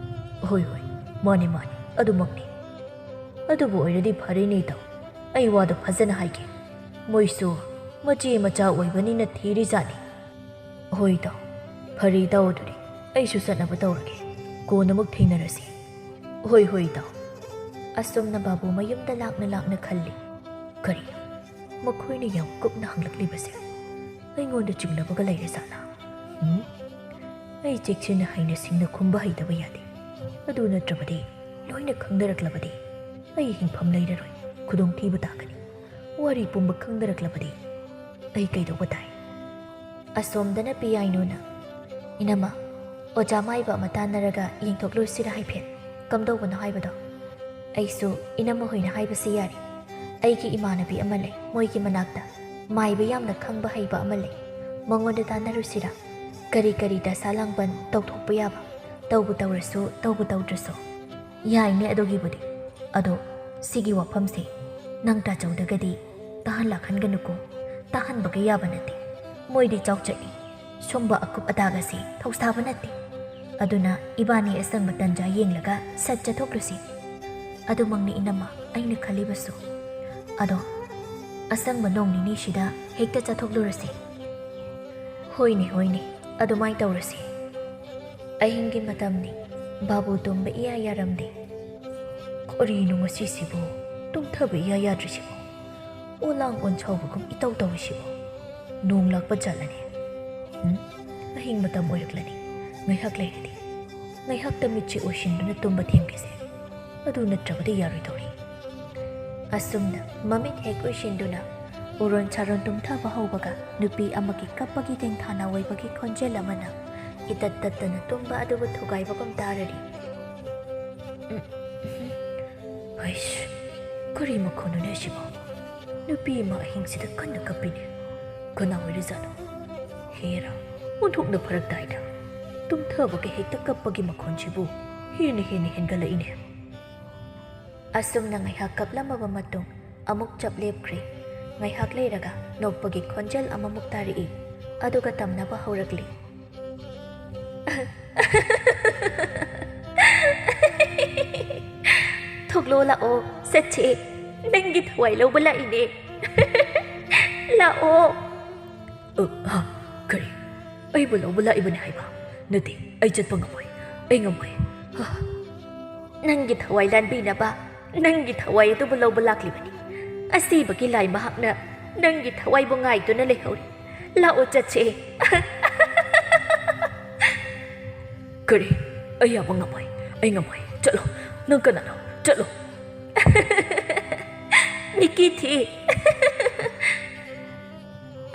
"ꯍꯣꯏ, ꯍꯣꯏ, ꯃꯥꯅꯤ, ꯃꯥꯅꯤ, ꯑꯗꯨꯃꯛꯅꯤ꯫ ꯑꯗꯨꯕꯨ ꯑꯣꯏꯔꯗꯤ ꯐꯔꯦꯅꯦ ꯏꯇꯥꯎ, ꯑꯩ ꯋꯥꯗꯣ ꯐꯖꯅ ꯍꯥꯏꯒꯦ꯫ ꯃꯣꯏꯁꯨ ꯃꯆꯦ ꯃꯆꯥ ꯑꯣꯏꯕꯅꯤꯅ ꯊꯤꯔꯤꯖꯥꯠꯅꯤ꯫" "ꯍꯣꯏ ꯏꯇꯥꯎ, ꯐꯔꯦ ꯏꯇꯥꯎ, ꯑꯗꯨꯗꯤ ꯑꯩꯁꯨ ꯆꯠꯅꯕ ꯇꯧꯔꯒꯦ꯫ ꯀꯣꯟꯅ ꯑꯃꯨꯛ ꯊꯦꯡꯅꯔꯁꯤ꯫" "ꯍꯣꯏ, ꯍꯣꯏ ꯏꯇꯥꯎ꯫" ꯑꯁꯨꯝꯅ ꯕꯥꯕꯨ ꯃꯌꯨꯝꯗ ꯂꯥꯛꯅ ꯂꯥꯛꯅ ꯈꯜꯂꯤ꯫ "ꯀꯔꯤꯅꯣ ꯃꯈꯣꯏꯅ ꯌꯥꯝ ꯀꯨꯞꯅ ꯍꯪꯂꯛꯂꯤꯕꯁꯦ? ꯑꯩꯉꯣꯟꯗ ꯆꯤꯡꯅꯕꯒ ꯂꯩꯔꯖꯥꯠꯂꯥ? ꯎꯝ? ꯑꯩ ꯆꯦꯛꯁꯤꯟꯅ ꯍꯩꯅ ꯁꯤꯡꯅ ꯈꯨꯝꯕ ꯍꯩꯇꯕ ꯌꯥꯗꯦ꯫ ꯑꯗꯨ ꯅꯠꯇ꯭ꯔꯕꯗꯤ, ꯂꯣꯏꯅ ꯈꯪꯅꯔꯛꯂꯕꯗꯤ ꯑꯩ ꯍꯤꯡꯐꯝ ꯂꯩꯔꯔꯣꯏ, ꯈꯨꯗꯣꯡꯊꯤꯕ ꯇꯥꯒꯅꯤ꯫ ꯋꯥꯔꯤ ꯄꯨꯝꯕ ꯈꯪꯅꯔꯛꯂꯕꯗꯤ ꯑꯩ ꯀꯩꯗꯧꯕ ꯇꯥꯏ?" ꯑꯁꯣꯝꯗꯅ ꯄꯤꯌꯥꯏꯅꯨꯅ, "ꯏꯅꯝꯃ, ꯑꯣꯖꯥ ꯃꯥꯏꯕ ꯑꯃ ꯇꯥꯟꯅꯔꯒ ꯌꯦꯡꯊꯣꯛꯂꯨꯁꯤꯔ ꯍꯥꯏꯐꯦꯠ? ꯀꯝꯗꯧꯕꯅꯣ ꯍꯥꯏꯕꯗꯣ? ꯑꯩꯁꯨ ꯏꯅꯝꯃ ꯍꯣꯏꯅ ꯍꯥꯏꯕꯁꯤ ꯌꯥꯔꯦ꯫ ꯑꯩꯒꯤ ꯏꯃꯥꯟꯅꯕꯤ ꯑꯃ ꯂꯩ, ꯃꯣꯏꯒꯤ ꯃꯅꯥꯛꯇ ꯃꯥꯏꯕ ꯌꯥꯝꯅ ꯈꯪꯕ ꯍꯩꯕ ꯑꯃ ꯂꯩ꯫ ꯃꯉꯣꯟꯗ ꯇꯥꯟꯅꯔꯨꯁꯤꯔ? ꯀꯔꯤ ꯀꯔꯤ ꯗꯁꯥ ꯂꯥꯡꯕꯟ ꯇꯧꯊꯣꯛꯄ ꯌꯥꯕ, ꯇꯧꯕꯨ ꯇꯧꯔꯁꯨ, ꯇꯧꯕꯨ ꯇꯧꯗ꯭ꯔꯁꯨ꯫" "ꯌꯥꯏꯅꯦ ꯑꯗꯨꯒꯤꯕꯨꯗꯤ꯫ ꯑꯗꯣ ꯁꯤꯒꯤ ꯋꯥꯐꯝꯁꯦ ꯅꯪ ꯇꯥꯆꯧꯗꯒꯗꯤ ꯇꯥꯍꯟꯂꯥꯛꯍꯟꯒꯅꯨꯀꯣ꯫ ꯇꯥꯍꯟꯕꯒ ꯌꯥꯕ ꯅꯠꯇꯦ꯫ ꯃꯣꯏꯗꯤ ꯆꯥꯎꯆꯠꯅꯤ꯫ ꯁꯨꯝꯕ ꯑꯀꯨꯞ ꯑꯇꯥꯒꯁꯦ ꯊꯧꯁꯥꯕ ꯅꯠꯇꯦ꯫ ꯑꯗꯨꯅ ꯏꯕꯥꯅꯤ ꯑꯁꯪꯕ ꯇꯟꯖꯥ ꯌꯦꯡꯂꯒ ꯁꯠ ꯆꯠꯊꯣꯛꯂꯨꯁꯤ꯫" "ꯑꯗꯨꯃꯛꯅꯤ ꯏꯅꯝꯃ ꯑꯩꯅ ꯈꯜꯂꯤꯕꯁꯨ꯫ ꯑꯗꯣ ꯑꯁꯪꯕ ꯅꯣꯡ ꯅꯤꯅꯤꯁꯤꯗ ꯍꯦꯛꯇ ꯆꯠꯊꯣꯛꯂꯨꯔꯁꯤ꯫" "ꯍꯣꯏꯅꯦ, ꯍꯣꯏꯅꯦ꯫ ꯑꯗꯨꯃꯥꯏ ꯇꯧꯔꯁꯤ꯫ ꯑꯍꯤꯡꯒꯤ ꯃꯇꯝꯅꯤ, ꯕꯥꯕꯨ ꯇꯨꯝꯕ ꯏꯌꯥ ꯌꯥꯔꯝꯗꯦ꯫ ꯀꯔꯤꯅꯣ ꯉꯁꯤꯁꯤꯕꯨ ꯇꯨꯝꯊꯕ ꯏꯌꯥ ꯌꯥꯗ꯭ꯔꯤꯁꯤꯕꯨ? ꯑꯣꯂꯥꯡ ꯑꯣꯟꯁꯥꯎꯕꯒꯨꯝ ꯏꯇꯧ ꯇꯧꯔꯤꯁꯤꯕꯨ? ꯅꯣꯡ ꯂꯥꯛꯄ ꯖꯥꯠꯂꯅꯦ? ꯎꯝ? ꯑꯍꯤꯡ ꯃꯇꯝ ꯑꯣꯏꯔꯛꯂꯅꯤ꯫ ꯉꯥꯏꯍꯥꯛ ꯂꯩꯔꯗꯤ꯫ ꯉꯥꯏꯍꯥꯛꯇ ꯃꯤꯠꯁꯤ ꯑꯣꯏꯁꯤꯟꯗꯨꯅ ꯇꯨꯝꯕ ꯊꯦꯝꯒꯦꯁꯦ꯫ ꯑꯗꯨ ꯅꯠꯇ꯭ꯔꯕꯗꯤ ꯌꯥꯔꯣꯏꯗꯧꯔꯤ꯫ ꯑꯁꯨꯝꯅ ꯃꯃꯤꯠ ꯍꯦꯛ ꯎꯏꯁꯤꯟꯗꯨꯅ ꯎꯔꯣꯟ ꯁꯥꯔꯣꯟ ꯇꯨꯝꯊꯕ ꯍꯧꯕꯒ ꯅꯨꯄꯤ ꯑꯃꯒꯤ ꯀꯞꯄꯒꯤ ꯇꯦꯡꯊꯥꯅ ꯑꯣꯏꯕꯒꯤ ꯈꯣꯟꯖꯦꯜ ꯑꯃꯅ ꯏꯇꯠ ꯇꯠꯇꯅ ꯇꯨꯝꯕ ꯑꯗꯨꯕꯨ ꯊꯨꯒꯥꯏꯕꯒꯨꯝ ꯇꯥꯔꯔꯤ꯫ ꯍꯩꯁ, ꯀꯔꯤ ꯃꯈꯣꯟꯅꯣꯅꯦ ꯑꯁꯤꯕꯣ? ꯅꯨꯄꯤ ꯑꯃ ꯑꯍꯤꯡꯁꯤꯗ ꯀꯟꯅ ꯀꯞꯄꯤꯅꯦ꯫ ꯀꯅꯥ ꯑꯣꯏꯔꯖꯥꯠꯅꯣ? ꯍꯦꯔꯥ, ꯑꯣꯟꯊꯣꯛꯅ ꯐꯔꯛ ꯇꯥꯏꯗ꯫ ꯇꯨꯝꯊꯕꯒ ꯍꯦꯛꯇ ꯀꯞꯄꯒꯤ ꯃꯈꯣꯟꯁꯤꯕꯨ ꯍꯦꯟꯅ ꯍꯦꯟꯅ ꯍꯦꯟꯒꯠꯂꯛꯏꯅꯦ꯫ ꯑꯁꯨꯝꯅ ꯉꯥꯏꯍꯥꯛ ꯀꯞꯂꯝꯃꯕ ꯃꯇꯨꯡ ꯑꯃꯨꯛ ꯆꯞ ꯂꯦꯞꯈ꯭ꯔꯦ꯫ ꯉꯥꯏꯍꯥꯛ ꯂꯩꯔꯒ ꯅꯣꯛꯄꯒꯤ ꯈꯣꯟꯖꯦꯜ ꯑꯃꯃꯨꯛ ꯇꯥꯔꯛꯏ, ꯑꯗꯨꯒ ꯇꯝꯅꯕ ꯍꯧꯔꯛꯂꯤ꯫ ꯊꯣꯛꯂꯣ ꯂꯥꯛꯑꯣ, ꯆꯠꯁꯦ꯫ ꯅꯪꯒꯤ ꯊꯋꯥꯏ ꯂꯧꯕ ꯂꯥꯛꯏꯅꯦ꯫ ꯂꯥꯛꯑꯣ꯫ ꯑ, ꯍꯥ, ꯀꯔꯤ? ꯑꯩꯕꯨ ꯂꯧꯕ ꯂꯥꯛꯏꯕꯅꯤ ꯍꯥꯏꯕ? ꯅꯠꯇꯦ, ꯑꯩ ꯆꯠꯄ ꯉꯝꯃꯣꯏ꯫ ꯑꯩ ꯉꯝꯃꯣꯏ꯫ ꯍꯥ꯫ ꯅꯪꯒꯤ ꯊꯋꯥꯏ ꯂꯥꯟꯕꯤꯅꯕ, ꯅꯪꯒꯤ ꯊꯋꯥꯏ ꯑꯗꯨꯕꯨ ꯂꯧꯕ ꯂꯥꯛꯂꯤꯕꯅꯤ꯫ ꯑꯁꯤꯕꯒꯤ ꯂꯥꯏ ꯃꯍꯥꯛꯅ ꯅꯪꯒꯤ ꯊꯋꯥꯏꯕꯨ ꯉꯥꯏꯗꯨꯅ ꯂꯩꯍꯧꯔꯤ꯫ ꯂꯥꯛꯑꯣ ꯆꯠꯁꯦ꯫ ꯀꯔꯤ? ꯑꯩ ꯌꯥꯕ ꯉꯝꯃꯣꯏ꯫ ꯑꯩ ꯉꯝꯃꯣꯏ꯫ ꯆꯠꯂꯣ꯫ ꯅꯪ ꯀꯅꯥꯅꯣ? ꯆꯠꯂꯣ꯫ ꯃꯤꯀꯤ ꯊꯤ꯫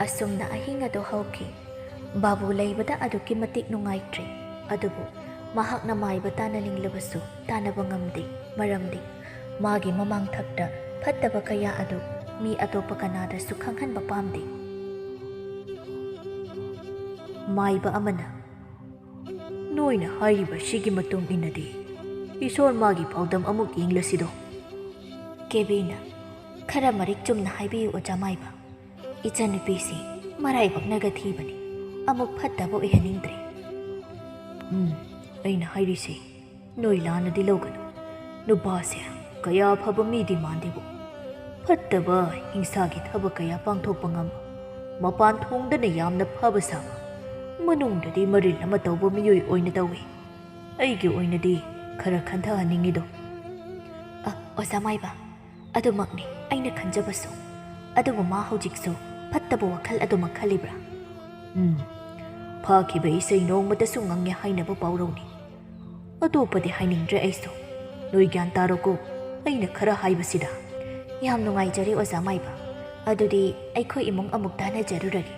ꯑꯁꯨꯝꯅ ꯑꯍꯤꯡ ꯑꯗꯨ ꯍꯧꯈꯤ꯫ ꯕꯥꯕꯨ ꯂꯩꯕꯗ ꯑꯗꯨꯛꯀꯤ ꯃꯇꯤꯛ ꯅꯨꯡꯉꯥꯏꯇ꯭ꯔꯦ꯫ ꯑꯗꯨꯕꯨ ꯃꯍꯥꯛꯅ ꯃꯥꯏꯕ ꯇꯥꯅꯅꯤꯡꯂꯕꯁꯨ ꯇꯥꯅꯕ ꯉꯝꯗꯦ꯫ ꯃꯔꯝꯗꯤ ꯃꯥꯒꯤ ꯃꯃꯥꯡꯊꯛꯇ ꯐꯠꯇꯕ ꯀꯌꯥ ꯑꯗꯨ ꯃꯤ ꯑꯇꯣꯞꯄ ꯀꯅꯥꯗꯁꯨ ꯈꯪꯍꯟꯕ ꯄꯥꯝꯗꯦ꯫ ꯃꯥꯏꯕ ꯑꯃꯅ, "ꯅꯣꯏꯅ ꯍꯥꯏꯔꯤꯕꯁꯤꯒꯤ ꯃꯇꯨꯡ ꯏꯟꯅꯗꯤ ꯏꯁꯣꯔ ꯃꯥꯒꯤ ꯄꯥꯎꯗꯝ ꯑꯃꯨꯛ ꯌꯦꯡꯂꯁꯤꯗꯣ?" ꯀꯦꯕꯤꯅ, "ꯈꯔ ꯃꯔꯤꯛ ꯆꯨꯝꯅ ꯍꯥꯏꯕꯤꯌꯨ, ꯑꯣꯖꯥ ꯃꯥꯏꯕ꯫ ꯏꯆꯟꯅꯨꯄꯤꯁꯤ ꯃꯔꯥꯏꯕꯛꯅꯒ ꯊꯤꯕꯅꯤ꯫ ꯑꯃꯨꯛ ꯐꯠꯇꯕ ꯑꯣꯏꯍꯟꯅꯤꯡꯗ꯭ꯔꯦ꯫" "ꯎꯝ, ꯑꯩꯅ ꯍꯥꯏꯔꯤꯁꯦ ꯅꯣꯏ ꯂꯥꯟꯅꯗꯤ ꯂꯧꯒꯅꯨ꯫ ꯅꯨꯄꯥꯁꯦ ꯀꯌꯥ ꯐꯕ ꯃꯤꯗꯤ ꯃꯥꯟꯗꯦꯕꯨ, ꯐꯠꯇꯕ ꯍꯤꯡꯁꯥꯒꯤ ꯊꯕꯛ ꯀꯌꯥ ꯄꯥꯡꯊꯣꯛꯄ ꯉꯝꯕ, ꯃꯄꯥꯟ ꯊꯣꯡꯗꯅ ꯌꯥꯝꯅ ꯐꯕ ꯁꯥꯕ, ꯃꯅꯨꯡꯗꯗꯤ ꯃꯔꯤꯜ ꯑꯃ ꯇꯧꯕ ꯃꯤꯑꯣꯏ ꯑꯣꯏꯅ ꯇꯧꯏ꯫ ꯑꯩꯒꯤ ꯑꯣꯏꯅꯗꯤ ꯈꯔ ꯈꯟꯊꯍꯟꯅꯤꯡꯉꯤꯗꯣ꯫ ꯑ, ꯑꯣꯖꯥ ꯃꯥꯏꯕ, ꯑꯗꯨꯃꯛꯅꯤ ꯑꯩꯅ ꯈꯟꯖꯕꯁꯨ꯫ ꯑꯗꯨꯕꯨ ꯃꯥ ꯍꯧꯖꯤꯛꯁꯨ ꯐꯠꯇꯕ ꯋꯥꯈꯜ ꯑꯗꯨꯃꯛ ꯈꯜꯂꯤꯕ꯭ꯔꯥ? ꯎꯝ, ꯐꯥꯈꯤꯕ ꯏꯁꯩ ꯅꯣꯡꯃꯇꯁꯨ ꯉꯪꯉꯦ ꯍꯥꯏꯅꯕ ꯄꯥꯎꯔꯧꯅꯤ꯫ ꯑꯇꯣꯞꯄꯗꯤ ꯍꯥꯏꯅꯤꯡꯗ꯭ꯔꯦ ꯑꯩꯁꯨ꯫ ꯅꯣꯏ ꯒ꯭ꯌꯥꯟ ꯇꯥꯔꯣꯀꯣ, ꯑꯩꯅ ꯈꯔ ꯍꯥꯏꯕꯁꯤꯗ꯫ ꯌꯥꯝ ꯅꯨꯡꯉꯥꯏꯖꯔꯦ ꯑꯣꯖꯥ ꯃꯥꯏꯕ꯫ ꯑꯗꯨꯗꯤ ꯑꯩꯈꯣꯏ ꯏꯃꯨꯡ ꯑꯃꯨꯛ ꯇꯥꯟꯅꯖꯔꯨꯔꯒꯦ꯫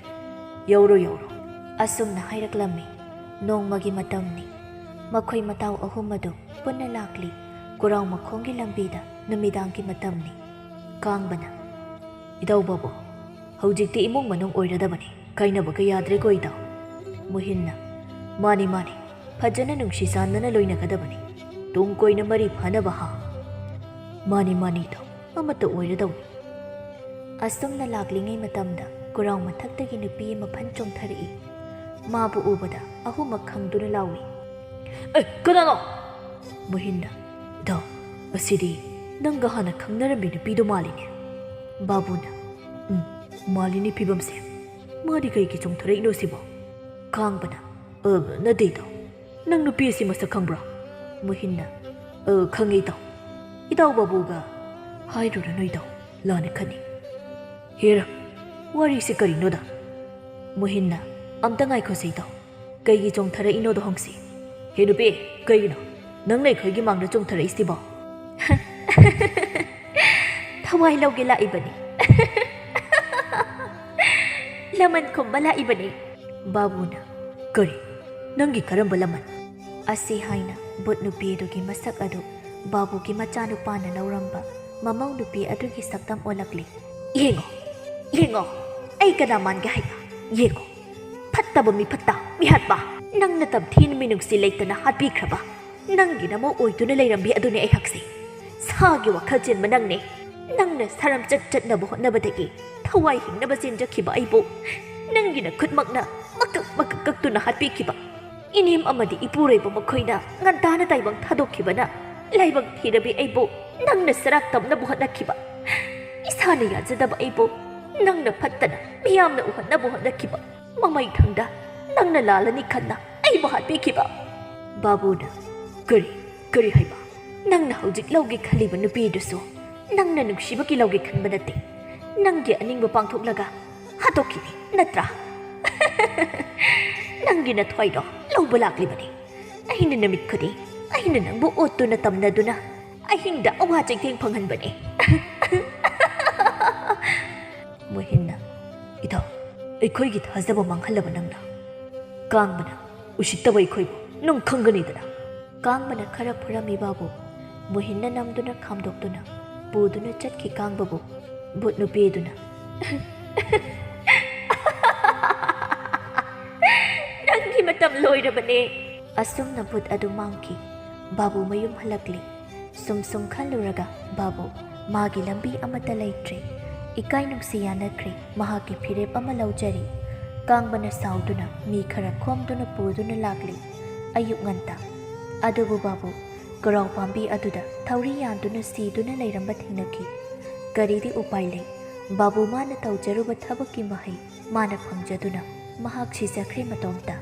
ꯌꯧꯔꯣ, ꯌꯧꯔꯣ꯫ ꯑꯁꯨꯝꯅ ꯍꯥꯏꯔꯛꯂꯝꯃꯤ꯫ ꯅꯣꯡꯃꯒꯤ ꯃꯇꯝꯅꯤ꯫ ꯃꯈꯣꯏ ꯃꯇꯥꯎ ꯑꯍꯨꯝ ꯑꯗꯨ ꯄꯨꯟꯅ ꯂꯥꯛꯂꯤ꯫ ꯀꯨꯔꯥꯎ ꯃꯈꯣꯡꯒꯤ ꯂꯝꯕꯤꯗ ꯅꯨꯃꯤꯗꯥꯡꯒꯤ ꯃꯇꯝꯅꯤ꯫ ꯀꯥꯡꯕꯅ, "ꯏꯙꯧ ꯕꯥꯕꯨ, ꯍꯧꯖꯤꯛꯇꯤ ꯏꯃꯨꯡ ꯃꯅꯨꯡ ꯑꯣꯏꯔꯗꯕꯅꯤ꯫ ꯀꯥꯏꯅꯕꯒ ꯌꯥꯗ꯭ꯔꯦꯀꯣ ꯏꯙꯧ?" ꯃꯨꯍꯤꯟꯅ, "ꯃꯥꯅꯤ, ꯃꯥꯅꯤ, ꯐꯖꯅ ꯅꯨꯡꯁꯤ ꯆꯥꯟꯅꯅ ꯂꯣꯏꯅꯒꯗꯕꯅꯤ꯫ ꯇꯨꯡ ꯀꯣꯏꯅ ꯃꯔꯤ ꯐꯅꯕ ꯍꯥ?" "ꯃꯥꯅꯤ, ꯃꯥꯅꯤ ꯏꯙꯧ, ꯑꯃꯠꯇ ꯑꯣꯏꯔꯗꯧꯅꯤ꯫" ꯑꯁꯨꯝꯅ ꯂꯥꯛꯂꯤꯉꯩ ꯃꯇꯝꯗ ꯀꯨꯔꯥꯎ ꯃꯊꯛꯇꯒꯤ ꯅꯨꯄꯤ ꯑꯃ ꯐꯟ ꯆꯣꯡꯊꯔꯛꯏ꯫ ꯃꯥꯕꯨ ꯎꯕꯗ ꯑꯍꯨꯝꯃꯛ ꯈꯪꯗꯨꯅ ꯂꯥꯎꯏ꯫ "ꯑꯦ, ꯀꯅꯥꯅꯣ?" ꯃꯨꯍꯤꯟꯅ, "ꯏꯙꯧ, ꯑꯁꯤꯗꯤ ꯅꯪꯒ ꯍꯥꯟꯅ ꯈꯪꯅꯔꯝꯕꯤ ꯅꯨꯄꯤꯗꯣ ꯃꯥꯜꯂꯤꯅꯦ꯫" ꯕꯥꯕꯨꯅ, "ꯎꯝ, ꯃꯥꯜꯂꯤꯅꯦ ꯐꯤꯕꯝꯁꯦ꯫ ꯃꯥꯗꯤ ꯀꯩꯒꯤ ꯆꯣꯡꯊꯔꯛꯏꯅꯣ ꯁꯤꯕꯣ?" ꯀꯥꯡꯕꯅ, "ꯑ, ꯅꯠꯇꯦ ꯏꯙꯧ, ꯅꯪ ꯅꯨꯄꯤ ꯑꯁꯤ ꯃꯁꯛ ꯈꯪꯕ꯭ꯔꯥ?" ꯃꯨꯍꯤꯟꯅ, "ꯑ, ꯈꯪꯉꯦ ꯏꯙꯧ꯫ ꯏꯙꯧ ꯕꯥꯕꯨꯒ ꯍꯥꯏꯔꯨꯔꯅꯨ ꯏꯙꯧ, ꯂꯥꯟꯅ ꯈꯟꯅꯤ꯫ ꯍꯦꯔꯥ, ꯋꯥꯔꯤꯁꯤ ꯀꯔꯤꯅꯣꯗ?" ꯃꯨꯍꯤꯟꯅ, "ꯑꯝꯇ ꯉꯥꯏꯈꯣꯁꯦ ꯏꯙꯧ, ꯀꯩꯒꯤ ꯆꯣꯡꯊꯔꯛꯏꯅꯣꯗꯣ ꯍꯪꯁꯤ꯫ ꯍꯦ ꯅꯨꯄꯤ, ꯀꯩꯒꯤꯅꯣ ꯅꯪꯅ ꯑꯩꯈꯣꯏꯒꯤ ꯃꯥꯡꯗ ꯆꯣꯡꯊꯔꯛꯏꯁꯤꯕꯣ?" "ꯊꯋꯥꯏ ꯂꯧꯒꯦ ꯂꯥꯛꯏꯕꯅꯤ꯫" "ꯂꯃꯟ ꯈꯨꯝꯕ ꯂꯥꯛꯏꯕꯅꯤ꯫" ꯕꯥꯕꯨꯅ, "ꯀꯔꯤ? ꯅꯪꯒꯤ ꯀꯔꯝꯕ ꯂꯃꯟ?" ꯑꯁꯤ ꯍꯥꯏꯅ ꯚꯨꯠ ꯅꯨꯄꯤ ꯑꯗꯨꯒꯤ ꯃꯁꯛ ꯑꯗꯨ ꯕꯥꯕꯨꯒꯤ ꯃꯆꯥꯅꯨꯄꯥꯅ ꯂꯧꯔꯝꯕ ꯃꯃꯧ ꯅꯨꯄꯤ ꯑꯗꯨꯒꯤ ꯁꯛꯇꯝ ꯑꯣꯜꯂꯛꯂꯤ꯫ "ꯌꯦꯡꯉꯣ, ꯌꯦꯡꯉꯣ, ꯑꯩ ꯀꯅꯥ ꯃꯥꯟꯒꯦ ꯍꯥꯏꯕ? ꯌꯦꯡꯉꯣ, ꯐꯠꯇꯕ ꯃꯤ ꯐꯠꯇ, ꯃꯤ ꯍꯥꯠꯄ, ꯅꯪꯅ ꯇꯝꯊꯤꯅ ꯃꯤꯅꯨꯡꯁꯤ ꯂꯩꯇꯅ ꯍꯥꯠꯄꯤꯈ꯭ꯔꯕ ꯅꯪꯒꯤ ꯅꯃꯧ ꯑꯣꯏꯗꯨꯅ ꯂꯩꯔꯝꯕꯤ ꯑꯗꯨꯅꯦ ꯑꯩꯍꯥꯛꯁꯦ꯫ ꯁꯥꯒꯤ ꯋꯥꯈꯜ ꯆꯦꯟꯕ ꯅꯪꯅꯦ꯫ ꯅꯪꯅ ꯁꯥꯔꯝꯆꯠ ꯆꯠꯅꯕ ꯍꯣꯠꯅꯕꯗꯒꯤ ꯊꯋꯥꯏ ꯍꯤꯡꯅꯕ ꯆꯦꯟꯖꯈꯤꯕ ꯑꯩꯕꯨ ꯅꯪꯒꯤ ꯅꯈꯨꯠꯃꯛꯅ ꯃꯀꯛ ꯃꯀꯛ ꯀꯛꯇꯨꯅ ꯍꯥꯠꯄꯤꯈꯤꯕ꯫ ꯏꯅꯦꯝ ꯑꯃꯗꯤ ꯏꯄꯨꯔꯣꯏꯕ ꯃꯈꯣꯏꯅ ꯉꯟꯇꯥꯅ ꯇꯥꯏꯕꯪ ꯊꯥꯗꯣꯛꯈꯤꯕꯅ ꯂꯥꯏꯕꯛ ꯊꯤꯔꯕꯤ ꯑꯩꯕꯨ ꯅꯪꯅ ꯁꯔꯥꯛ ꯇꯝꯅꯕ ꯍꯣꯠꯅꯈꯤꯕ꯫ ꯏꯁꯥꯅ ꯌꯥꯖꯗꯕ ꯑꯩꯕꯨ ꯅꯪꯅ ꯐꯠꯇꯅ ꯃꯤꯌꯥꯝꯅ ꯎꯍꯟꯅꯕ ꯍꯣꯠꯅꯈꯤꯕ꯫ ꯃꯃꯩꯊꯪꯗ ꯅꯪꯅ ꯂꯥꯜꯂꯅꯤ ꯈꯟꯅ ꯑꯩꯕꯨ ꯍꯥꯠꯄꯤꯈꯤꯕ꯫ ꯕꯥꯕꯨꯅ, "ꯀꯔꯤ, ꯀꯔꯤ ꯍꯥꯏꯕ? ꯅꯪꯅ ꯍꯧꯖꯤꯛ ꯂꯧꯒꯦ ꯈꯜꯂꯤꯕ ꯅꯨꯄꯤꯗꯨꯁꯨ ꯅꯪꯅ ꯅꯨꯡꯁꯤꯕꯒꯤ ꯂꯧꯒꯦ ꯈꯟꯕ ꯅꯠꯇꯦ꯫ ꯅꯪꯒꯤ ꯑꯅꯤꯡꯕ ꯄꯥꯡꯊꯣꯛꯂꯒ ꯍꯥꯠꯇꯣꯛꯈꯤꯅꯤ, ꯅꯠꯇ꯭ꯔꯥ?" "ꯅꯪꯒꯤ ꯅꯊ꯭ꯋꯥꯏꯗꯣ ꯂꯧꯕ ꯂꯥꯛꯂꯤꯕꯅꯤ꯫ ꯑꯩꯅ ꯅꯨꯃꯤꯠ ꯈꯨꯗꯤꯡ ꯑꯩꯅ ꯅꯪꯕꯨ ꯑꯣꯠꯇꯨꯅ ꯇꯝꯅꯗꯨꯅ ꯑꯍꯤꯡꯗ ꯑꯋꯥ ꯆꯩꯊꯦꯡ ꯐꯪꯍꯟꯕꯅꯤ꯫" ꯃꯣꯍꯤꯟꯅ, "ꯏꯇꯥꯎ, ꯑꯩꯈꯣꯏꯒꯤ ꯊꯥꯖꯕ ꯃꯥꯡꯍꯜꯂꯕ ꯅꯪꯅ꯫ ꯀꯥꯡꯕꯅ ꯎꯁꯤꯠꯇꯕ ꯑꯩꯈꯣꯏꯕꯨ ꯅꯪ ꯈꯪꯒꯅꯤꯗꯅ꯫" ꯀꯥꯡꯕꯅ ꯈꯔ ꯐꯨꯔꯝꯃꯤ ꯕꯥꯕꯨ꯫ ꯃꯣꯍꯤꯟꯅ ꯅꯝꯗꯨꯅ ꯈꯥꯝꯗꯣꯛꯇꯨꯅ ꯄꯨꯗꯨꯅ ꯆꯠꯈꯤ ꯀꯥꯡꯕꯕꯨ꯫ ꯚꯨꯠ ꯅꯨꯄꯤꯗꯨꯅ, "ꯅꯪꯒꯤ ꯃꯇꯝ ꯂꯣꯏꯔꯕꯅꯦ꯫" ꯑꯁꯨꯝꯅ ꯚꯨꯠ ꯑꯗꯨ ꯃꯥꯡꯈꯤ꯫ ꯕꯥꯕꯨ ꯃꯌꯨꯝ ꯍꯜꯂꯛꯂꯤ꯫ ꯁꯨꯝ ꯁꯨꯝ ꯈꯜꯂꯨꯔꯒ ꯕꯥꯕꯨ ꯃꯥꯒꯤ ꯂꯝꯕꯤ ꯑꯃꯠꯇ ꯂꯩꯇ꯭ꯔꯦ꯫ ꯏꯀꯥꯏ ꯅꯨꯡꯁꯤ ꯌꯥꯅꯈ꯭ꯔꯦ꯫ ꯃꯍꯥꯛꯀꯤ ꯐꯤꯔꯦꯞ ꯑꯃ ꯂꯧꯖꯔꯤ꯫ ꯀꯥꯡꯕꯅ ꯁꯥꯎꯗꯨꯅ ꯃꯤ ꯈꯔ ꯈꯣꯝꯗꯨꯅ ꯄꯨꯗꯨꯅ ꯂꯥꯛꯂꯤ꯫ ꯑꯌꯨꯛ ꯉꯟꯇꯥ꯫ ꯑꯗꯨꯕꯨ ꯕꯥꯕꯨ ꯀꯔꯥꯎ ꯄꯥꯝꯕꯤ ꯑꯗꯨꯗ ꯊꯧꯔꯤ ꯌꯥꯟꯗꯨꯅ ꯁꯤꯗꯨꯅ ꯂꯩꯔꯝꯕ ꯊꯦꯡꯅꯈꯤ꯫ ꯀꯔꯤꯗꯤ ꯎꯄꯥꯏ ꯂꯩ? ꯕꯥꯕꯨ ꯃꯥꯅ ꯇꯧꯖꯔꯨꯕ ꯊꯕꯛꯀꯤ ꯃꯍꯩ ꯃꯥꯅ ꯐꯪꯖꯗꯨꯅ ꯃꯍꯥꯛ ꯁꯤꯖꯈ꯭ꯔꯦ ꯃꯇꯣꯝꯇ꯫